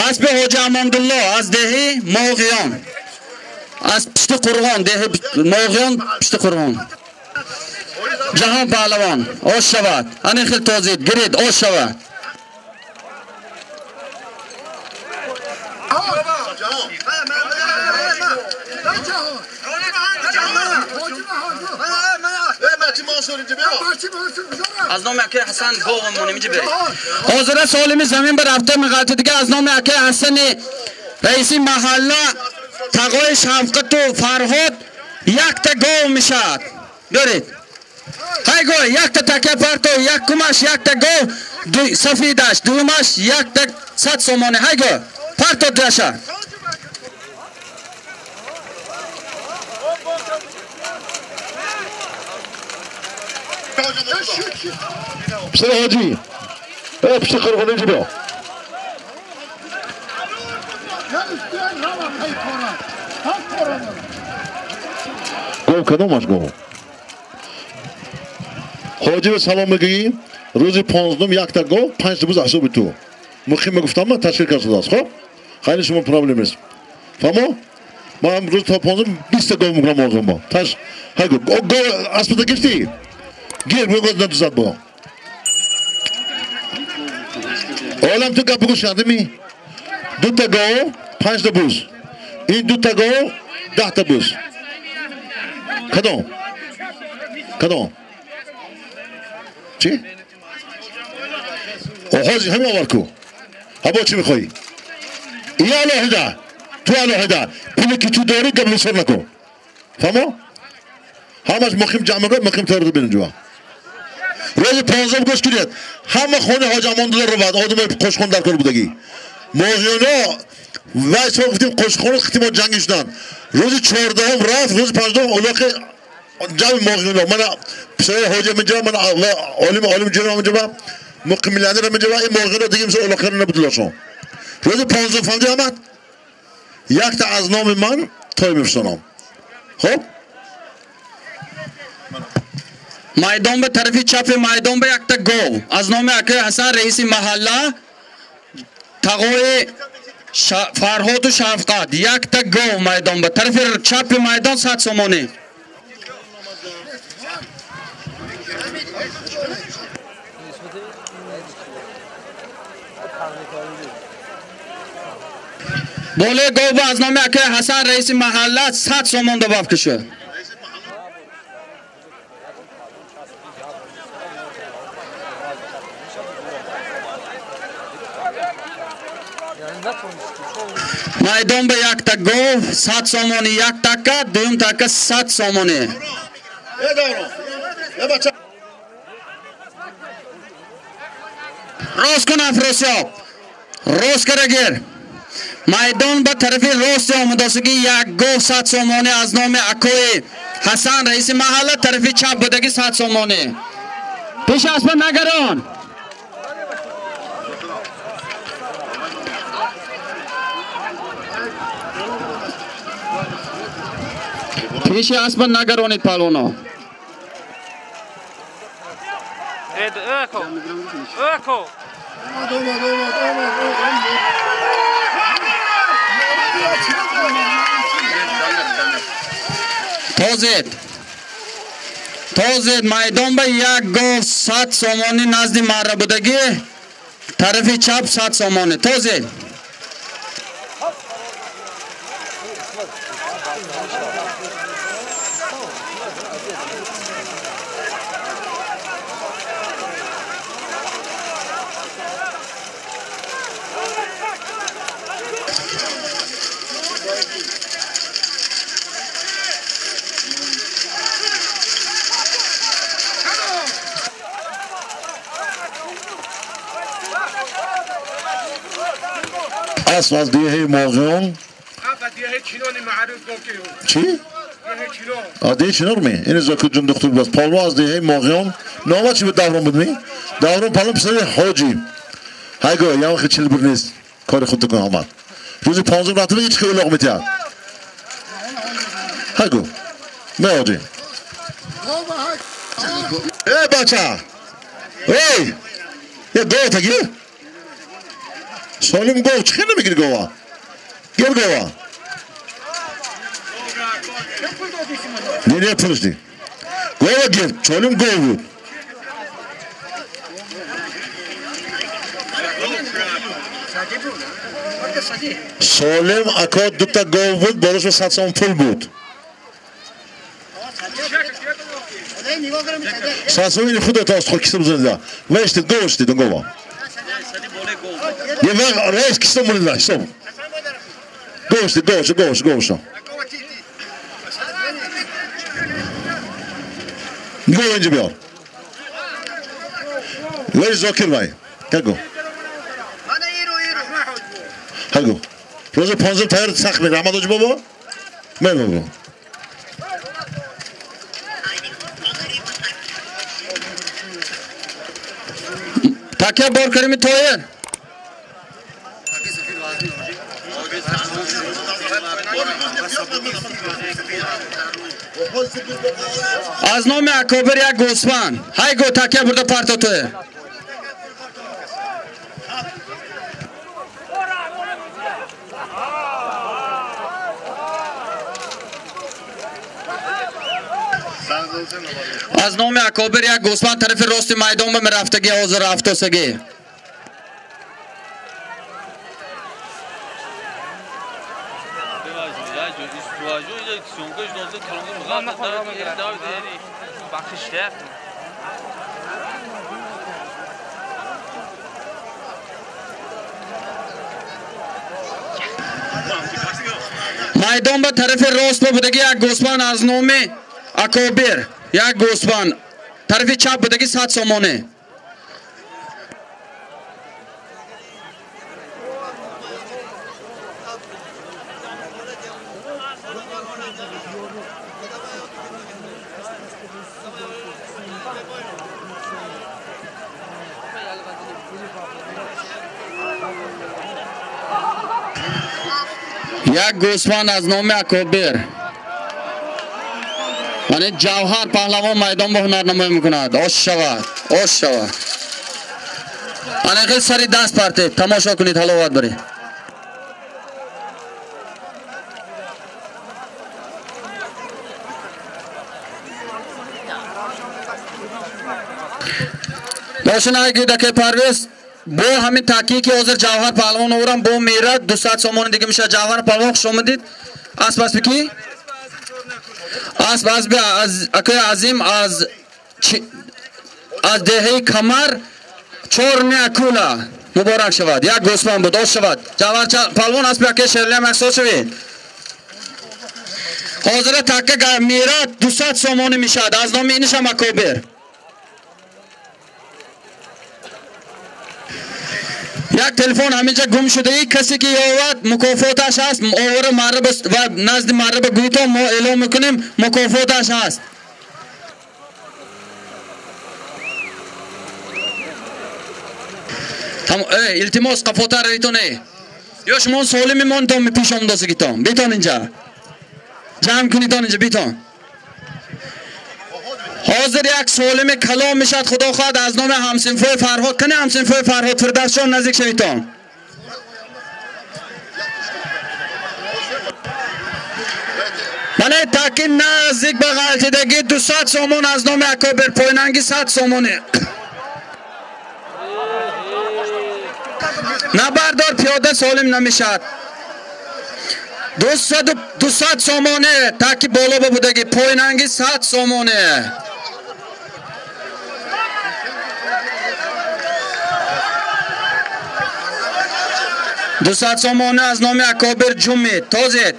Аспи Ҳоҷи Амондулло аз деҳи Моғиён. Аз пишти Қурғон, деҳи Моғиён пишти Қурғон. Ҷаҳон паҳлавон ош шавад. Ани хел тозид, гирид, ош шавад. Аз номи акаи Ҳасан боғам монем инҷа биред. Ҳозира солими замин ба рафта меғалтиди дига аз номи акаи Ҳасани раиси маҳалла тағои Шавқату Фарҳод якта гов мешавад. Биёред. Ҳай гой, якта такя парто, якумаш якта гов, сафидаш, дуюмаш якта 100 сомонӣ. Ҳай гой, парто дуяша. Писари ҳоҷӣ, пишти қурғон инҷа биё. Гов кадомаш гов? Ҳоҷиро салом мегӯӣ, рӯзи 15 якта гов, 5 буз ҳисоби ту. Муҳим мегуфтам ман ташкил карда шудааст, хоб? Хайли шумо проблем нест. Фаҳмо? Ман рӯз то 15 20 гов мекунам оғим бо. Таш ҳай гов аспата гирифтӣ? Гир, мегӯяд надузад бо. Олам ту гап бигӯ шунавдӣ? Дута гов, 5 та буз. Ин дута гов, 10 та буз. Кадом? Кадом? Чӣ? Ҳозир ҳамин овар ку. Ҳабо чӣ мехоҳӣ? И алоҳида, ту алоҳида. Пуле ки ту дорӣ гап бисёр накун. Фаҳмо? Ҳамаш муқим ҷамъ мекунад, муқим тайёр бинем ҷуба. Рӯзи 15 гӯш кунед. Ҳама хонаи ҳоҷи Амондулло равад, одамои қошхон дар кор будагӣ. Моғиёно вай сол гуфтем қошхон хитимо ҷангӣ шуданд. Рӯзи 14 рафт, рӯзи 15 улоқи ҷамъи моғиёно. Мана писари ҳоҷа минҷа, мана олим олим ҷура минҷа, муқим миллионер минҷа, ин моғиёно дига мисол улоқиро набудилошон. Рӯзи 15 фамди омад. Якта аз номи ман той мефурсонам. Хоб? Майдон ба тарафи чапи майдон ба якта гов аз номи акаи Ҳасан раиси маҳалла тағои Фарҳоду Шафқат якта гов майдон ба тарафи чапи майдон 100 сомонӣ. Болои гов ба аз номи акаи Ҳасан раиси маҳалла 100 сомон добавка шуд. Майдон ба якта гов 100 сомонӣ, як така, дуюм така 100 сомонӣ. Рост кун Афросиёб, рост кара гир. Майдон ба тарафи рости омадосагӣ як гов 100 сомонӣ аз номи акои Ҳасан раиси маҳалла, тарафи чап будагӣ 100 сомонӣ. Пеш аспа нагарон. Пеши аспа нагаронед палвоно. Тозед. Тозед майдон ба як гов 100 сомонӣ назди марра будагӣ, тарафи чап 100 сомонӣ. Тозед. اسب از دیه ماغیان چی؟ دیه چینار می؟ این زاکر جون دکتر بود پالوا از دیه ماغیان نامه چی بود دوران بود می؟ دوران پالوا پسر حاجی هایگو یه وقت چل بر نیست کار خود کن آمد روز 15 رفتم هیچ خیلی الاغ میتیاد هایگو نه حاجی ای بچه ای یه دو تگی سالم گاو چه نمیگیری گاوا؟ گیر گاوا نه نه پولش نی گاوا گیر سالم گاو بود سالم اکا دوتا گاو بود بالاش 100 سوم پول بود 100 سوم این خودت از خود کیسه بزنید وشتید گاو شدید گاوا یه وقت رئیس کیسه مونده حساب گوشت گوشت گوشت گوشت گو اینجا بیار وی زاکر وای هگو هگو روز 15 تایر سخت میره احمد حاجی بابا من بابا تکیه بار کریم تویر از نام اکابر یک گوسفند های گو تکیه برده پرتا توی از نام اکابر یک گوسفند طرف راست میدان به رفتگی حاضر رفتاسگی میدان به طرف راست بودگی یک گوسفند از نام Акобир як гӯсфанд тарафи чап будаги 100 сомонӣ. Як гӯсфанд аз номи Акобир. Мане Ҷавҳар паҳлавон майдон ба ҳунарнамоӣ мекунад. Ош шавад, ош шавад. Ана хел сари даст партед, тамошо кунед, ҳаловат баред. Бошин ай гӯдаке Парвез, бо ҳамин таъкид ки ҳозир Ҷавҳар паҳлавон оварам, бо мера 200 сомони дига мешавад. Ҷавҳар паҳлавон хуш омадид. Асп асби ки? Асп асби аз акои Азим аз деҳаи Камар чорни акула. Муборак шавад. Як гӯсфанд буд, ош шавад. Ҷавҳар паҳлавон асби акои Шерлиам яксол шавед. Ҳозира такка мера 200 сомонӣ мешавад. Аз номи инишам Акобир. Як телефон ҳаминҷа гум шуда, касе ки ёвад мукофоташ ҳаст. Овора марра ва назди марра ба гӯйтон мо эълон мекунем, мукофоташ ҳаст. Илтимос қафотар равитон. Ё шумо солим мемонитон пеш омдосигитон. Битон инҷа. Ҷамъ кунитон инҷа битон. Ҳозир як солими калом мешад, худо хоҳад, аз номи ҳамсинфои Фарҳод. Кани ҳамсинфои Фарҳод Фирдавсҷон наздик шавитон. Мане таки наздик ба ғалтидагӣ 200 сомон аз номи Акобир, пойнанги 100 сомонӣ. Набардор пиёда солим намешад. 200 сомонӣ таки боло ба будагӣ, пойнанги 100 сомонӣ. 200 сомонӣ аз номи Акобир ҷумид. Тозед.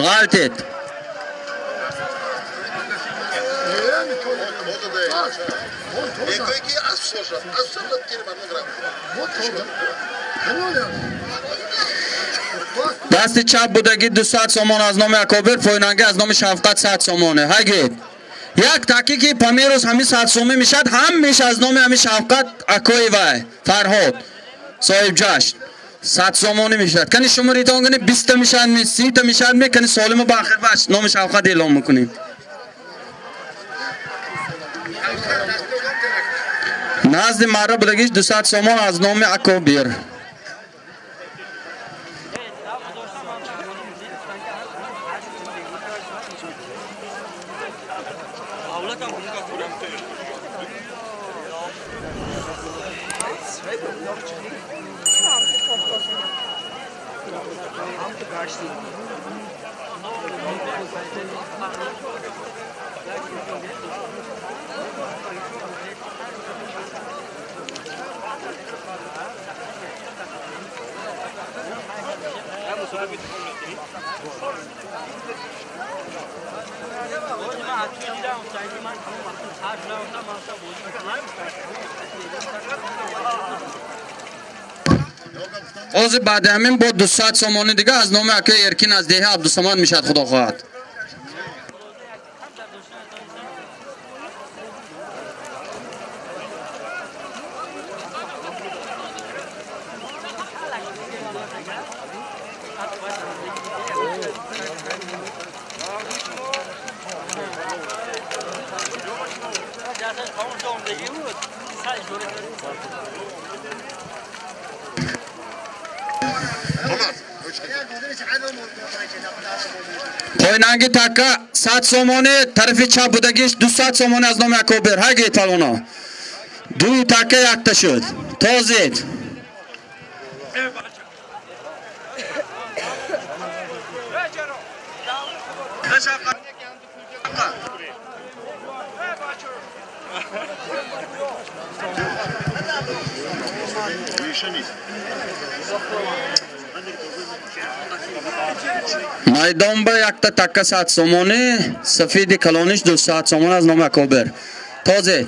Ғалтед. Дасти чап будагӣ 200 сомон аз номи Акобир, пойнанги аз номи Шафқат 100 сомонӣ. Ҳайгед. Як таки ки памирус ҳамин 100 сомонӣ мешавад, ҳамеш аз номи ҳамин Шафқат акои вай Фарҳод соҳиб ҷашн 100 сомонӣ мешавад. Кани шуморитон кани 20 мешавад, 30 мешавад, кани солимо ба ахир бач номи Шафқат эълон мекунем. Назди марра будагиш 200 сомон аз номи Акобир. Ҳозир баъди ҳамин бо 200 сомонӣ дига аз номи акои Эркин аз деҳаи Абдусамад мешавад, худо хоҳад. Пойнанги такка 100 сомонӣ, тарафи чап будагиш 200 сомонӣ аз номи Акобир. Ҳайгед палвоно. Дуи такка якта шуд. Тозед. Майдон ба якта такка 100 сомонӣ, сафеди калониш 200 сомон аз номи Акобир. Тозе.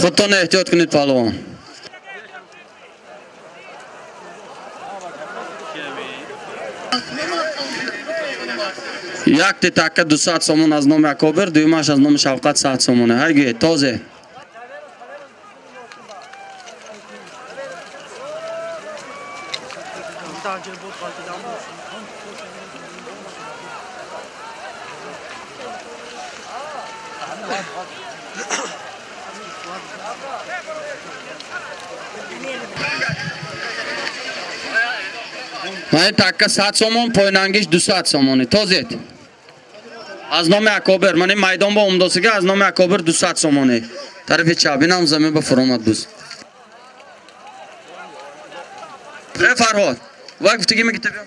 Худтон эҳтиёт кунед паҳлавон. Якти такка 200 сомон аз номи Акобир, дуюмаш аз номи Шавқат 100 сомоне. Ҳайгӯед, тозе. Ман такка 100 сомон, пойнангиш 200 сомоне. Тозет. Аз номи Акобир, ман ин майдон ба умдосига аз номи Акобир 200 сомоне. Тарафи чап, инам замин ба фуромад буз. Э Фарҳод, вай гуфтагӣ меги табиам.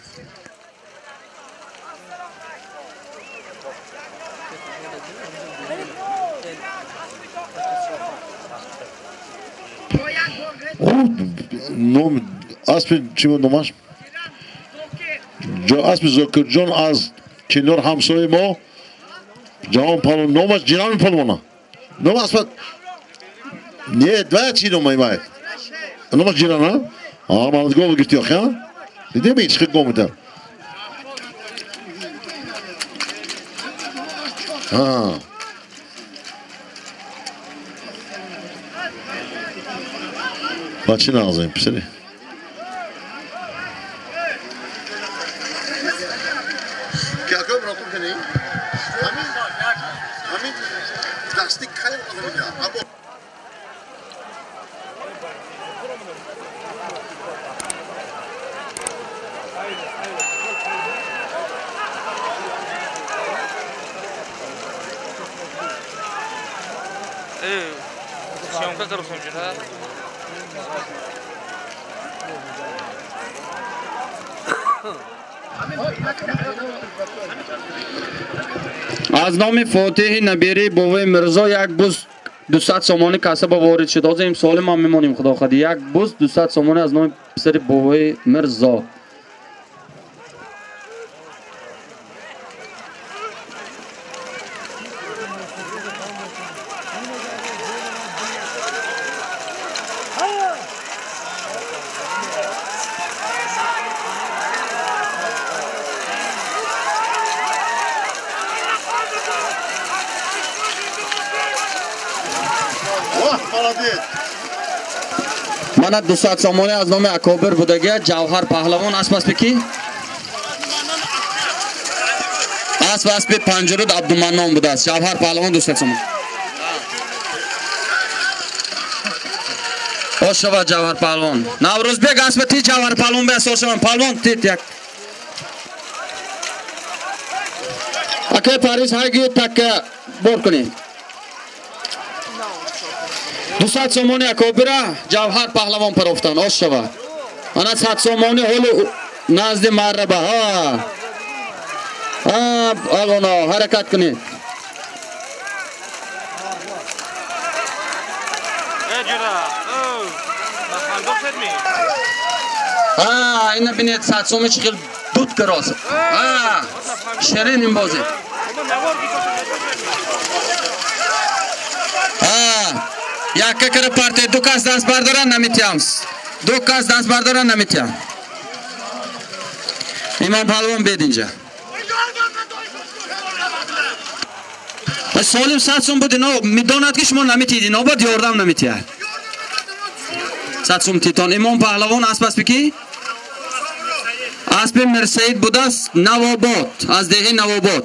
Ном аспи чӣ буд номаш? Аспи Зокирҷон аз кинор ҳамсояи мо ҷавон палвон, номаш Ҷиран палвона. Ном аспа не, вай чӣ номай вай? Номаш Ҷиран, а? А, ман гов гирифти охи, а? Дидем ҳеч хел гов медиҳам. А. Бачи нағзем, писари. Аз номи Фотиҳи Набири бовои Мирзо як буз 200 сомонӣ касаба ворид шуд. Ҳозир им солим ҳам мемонем, худо хоҳад. Як буз 200 сомонӣ аз номи писари бовои Мирзо. Мана 200 сомонӣ аз номи Акобир будагия Ҷавҳар паҳлавон. Асп аспи ки? Асп аспи Панҷуруд Абдуманнон будааст. Ҷавҳар паҳлавон 200 сомон. Ошава Ҷавҳар паҳлавон. Наврӯзбек аспи ти Ҷавҳар паҳлавон беаст. Ошаван паҳлавон тит як. Акай Париж ҳайгӯ такка бор кунед. 200 сомони Акобира Ҷавҳар паҳлавон парофтан. Ошава. Ана 100 сомони ҳоло назди марраба. Ҳа. Ҳа, алона ҳаракат кунед. Ҳа, ина бинед 100 сомони чӣ хел дуд кароз. Ҳа, ширин ин бозӣ. Ҳа. Якка кара партия, ду кас даст бардоран наметиҳам. Ду кас даст бардоран наметиҳам. Имом паҳлавон бед инҷа. Солим 100 сум буд, ино медонад ки шумо наметиҳед, ино бад ёрдам наметиҳад. 100 сум титон. Имом паҳлавон асп аспи ки? Аспи Мирсаид будааст, Навобод, аз деҳаи Навобод.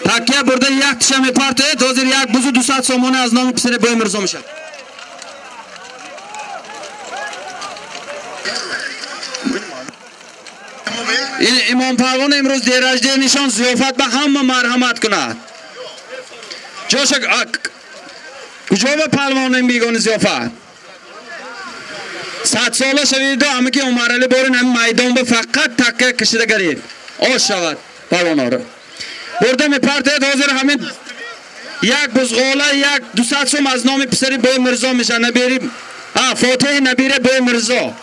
Такия бурда як тиша мепартоед, ҳозир як бузу 200 сомонӣ аз номи писари Бои Мирзо мешавад. Ин Имом Палвон имрӯз деражде нишон зиёфат ба ҳама марҳамат кунад. Ҷоша куҷо ба палвон ин бегони зиёфат? 100 сола шавиду ҳама ки Умарали борин ҳами майдон ба фақат такка кашида гарид. Ош шавад палвонҳоро. Бурда мепартоед, ҳозир ҳамин як бузғола як 200 сом аз номи писари Бои Мирзо мешавад. Набери Фотиҳи набира Бои Мирзо.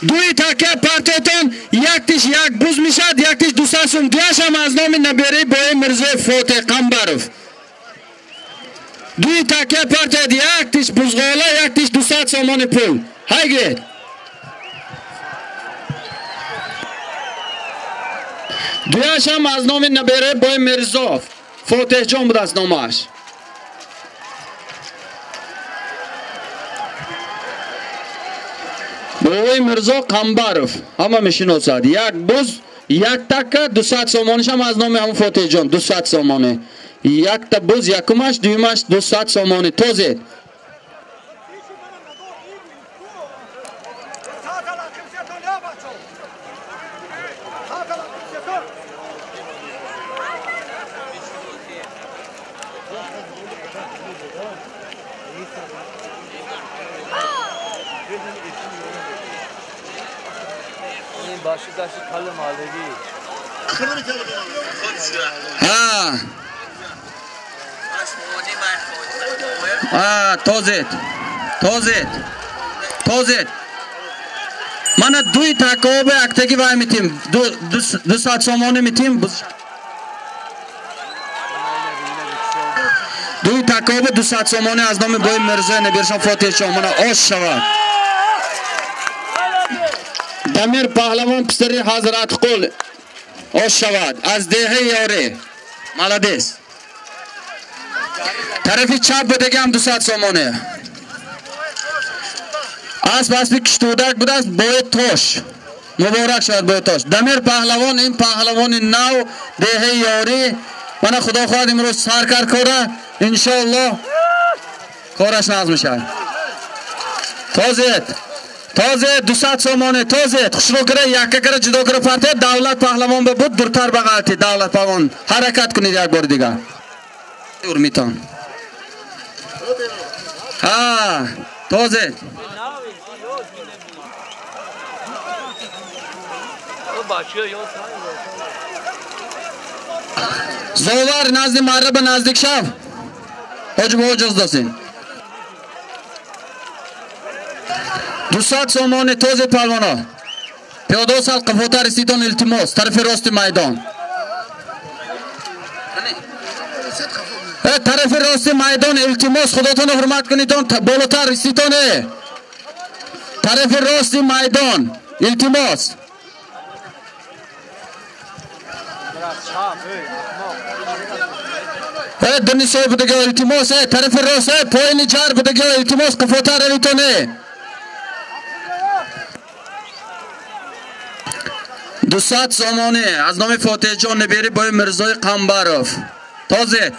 Дуи такя партоятон яктиш як буз мешавад, яктиш 200 сом. Дуяш ҳам аз номи набираи Бои Мирзои Фотиҳ Қамбаров. Дуи такя партояд, яктиш бузғола, яктиш 200 сомони пул. Ҳай гиред. Дуяш ҳам аз номи набираи Бои Мирзо Фотиҳҷон будааст номаш. Бои Мирзо Қамбаров ҳама мешиносад. Як буз, як такка, 200 сомониш ҳам аз номи ҳамон Фотиҳҷон, 200 сомонӣ. Якта буз, якумаш, дуюмаш 200 сомонӣ. Тозед. Тозед, тозед, тозед. Мана дуи таккаҳо яктагӣ вай метим, 200 сомонӣ метим. Дуи таккаҳо 200 сомонӣ аз номи Бои Мирзои набиршон Фотиҳҷон. Мана ош шавад. Дамир Паҳлавон писари Ҳазратқул ош шавад аз деҳаи Ёрӣ. Молодец. Тарафи чап будаги ҳам 200 сомонӣ. Асп аспи киштудак будааст, Бои Тош. Муборак шавад Бои Тош. Дамир Паҳлавон ин паҳлавони нав деҳаи Ёрӣ. Мана худо хоҳад имрӯз сар кард кора, иншоаллоҳ кораш нағз мешавад. Тозед. Тозед 200 сомонӣ, тозед. Хушрӯ кара, якка кара, ҷудо кара партоед. Давлат Паҳлавон ба буд, дуртар ба ғалти Давлат Паҳлавон. Ҳаракат кунед як бори дигар. Урмитон. Ҳа, тозед. Зовар назди марра ба наздик шав. Ҳоҷи бо ҷоз досин. 200 сомонӣ тозед палвоно. Пиёдо сал қафотар иститон илтимос, тарафи рости майдон. Тарафи рости майдон илтимос, худотонро ҳурмат кунитон, болотар иститон. Тарафи рости майдон илтимос. Дунисой будага илтимос, тарафи рост, поини ҷар будага илтимос, қафотар равитон. 200 сомонӣ аз номи Фотиҳҷон набери Бои Мирзои Қамбаров. Тозед.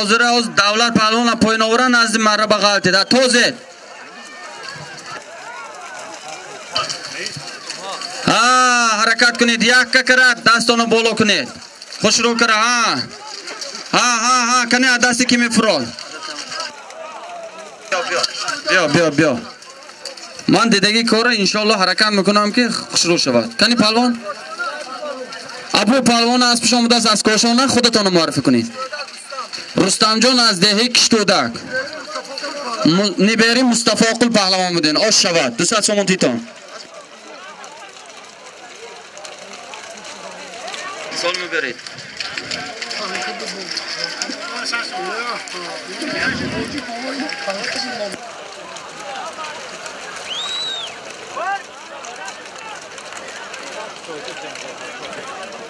Ҳозир ҳоз Давлат Паҳлавон поён овара назди марра ба ғалтид. Тозед. Ҳаракат кунед, якка кара дастонро боло кунед. Хушрӯ кара. Ҳа ҳа ҳа, кани аз дасти ки мефурод. Биё, биё, биё. Ман дидаги кора иншоаллоҳ ҳаракат мекунам ки хушрӯ шавад. Кани паҳлавон? Абу паҳлавон аз пеш омадааст аз Кошона, худатонро муаррифӣ кунед. Рустамҷон аз деҳаи Киштудак. Нибери Мустафоқул паҳлавон буден. Ош шавад. 200 сомон титон. Солим биёред.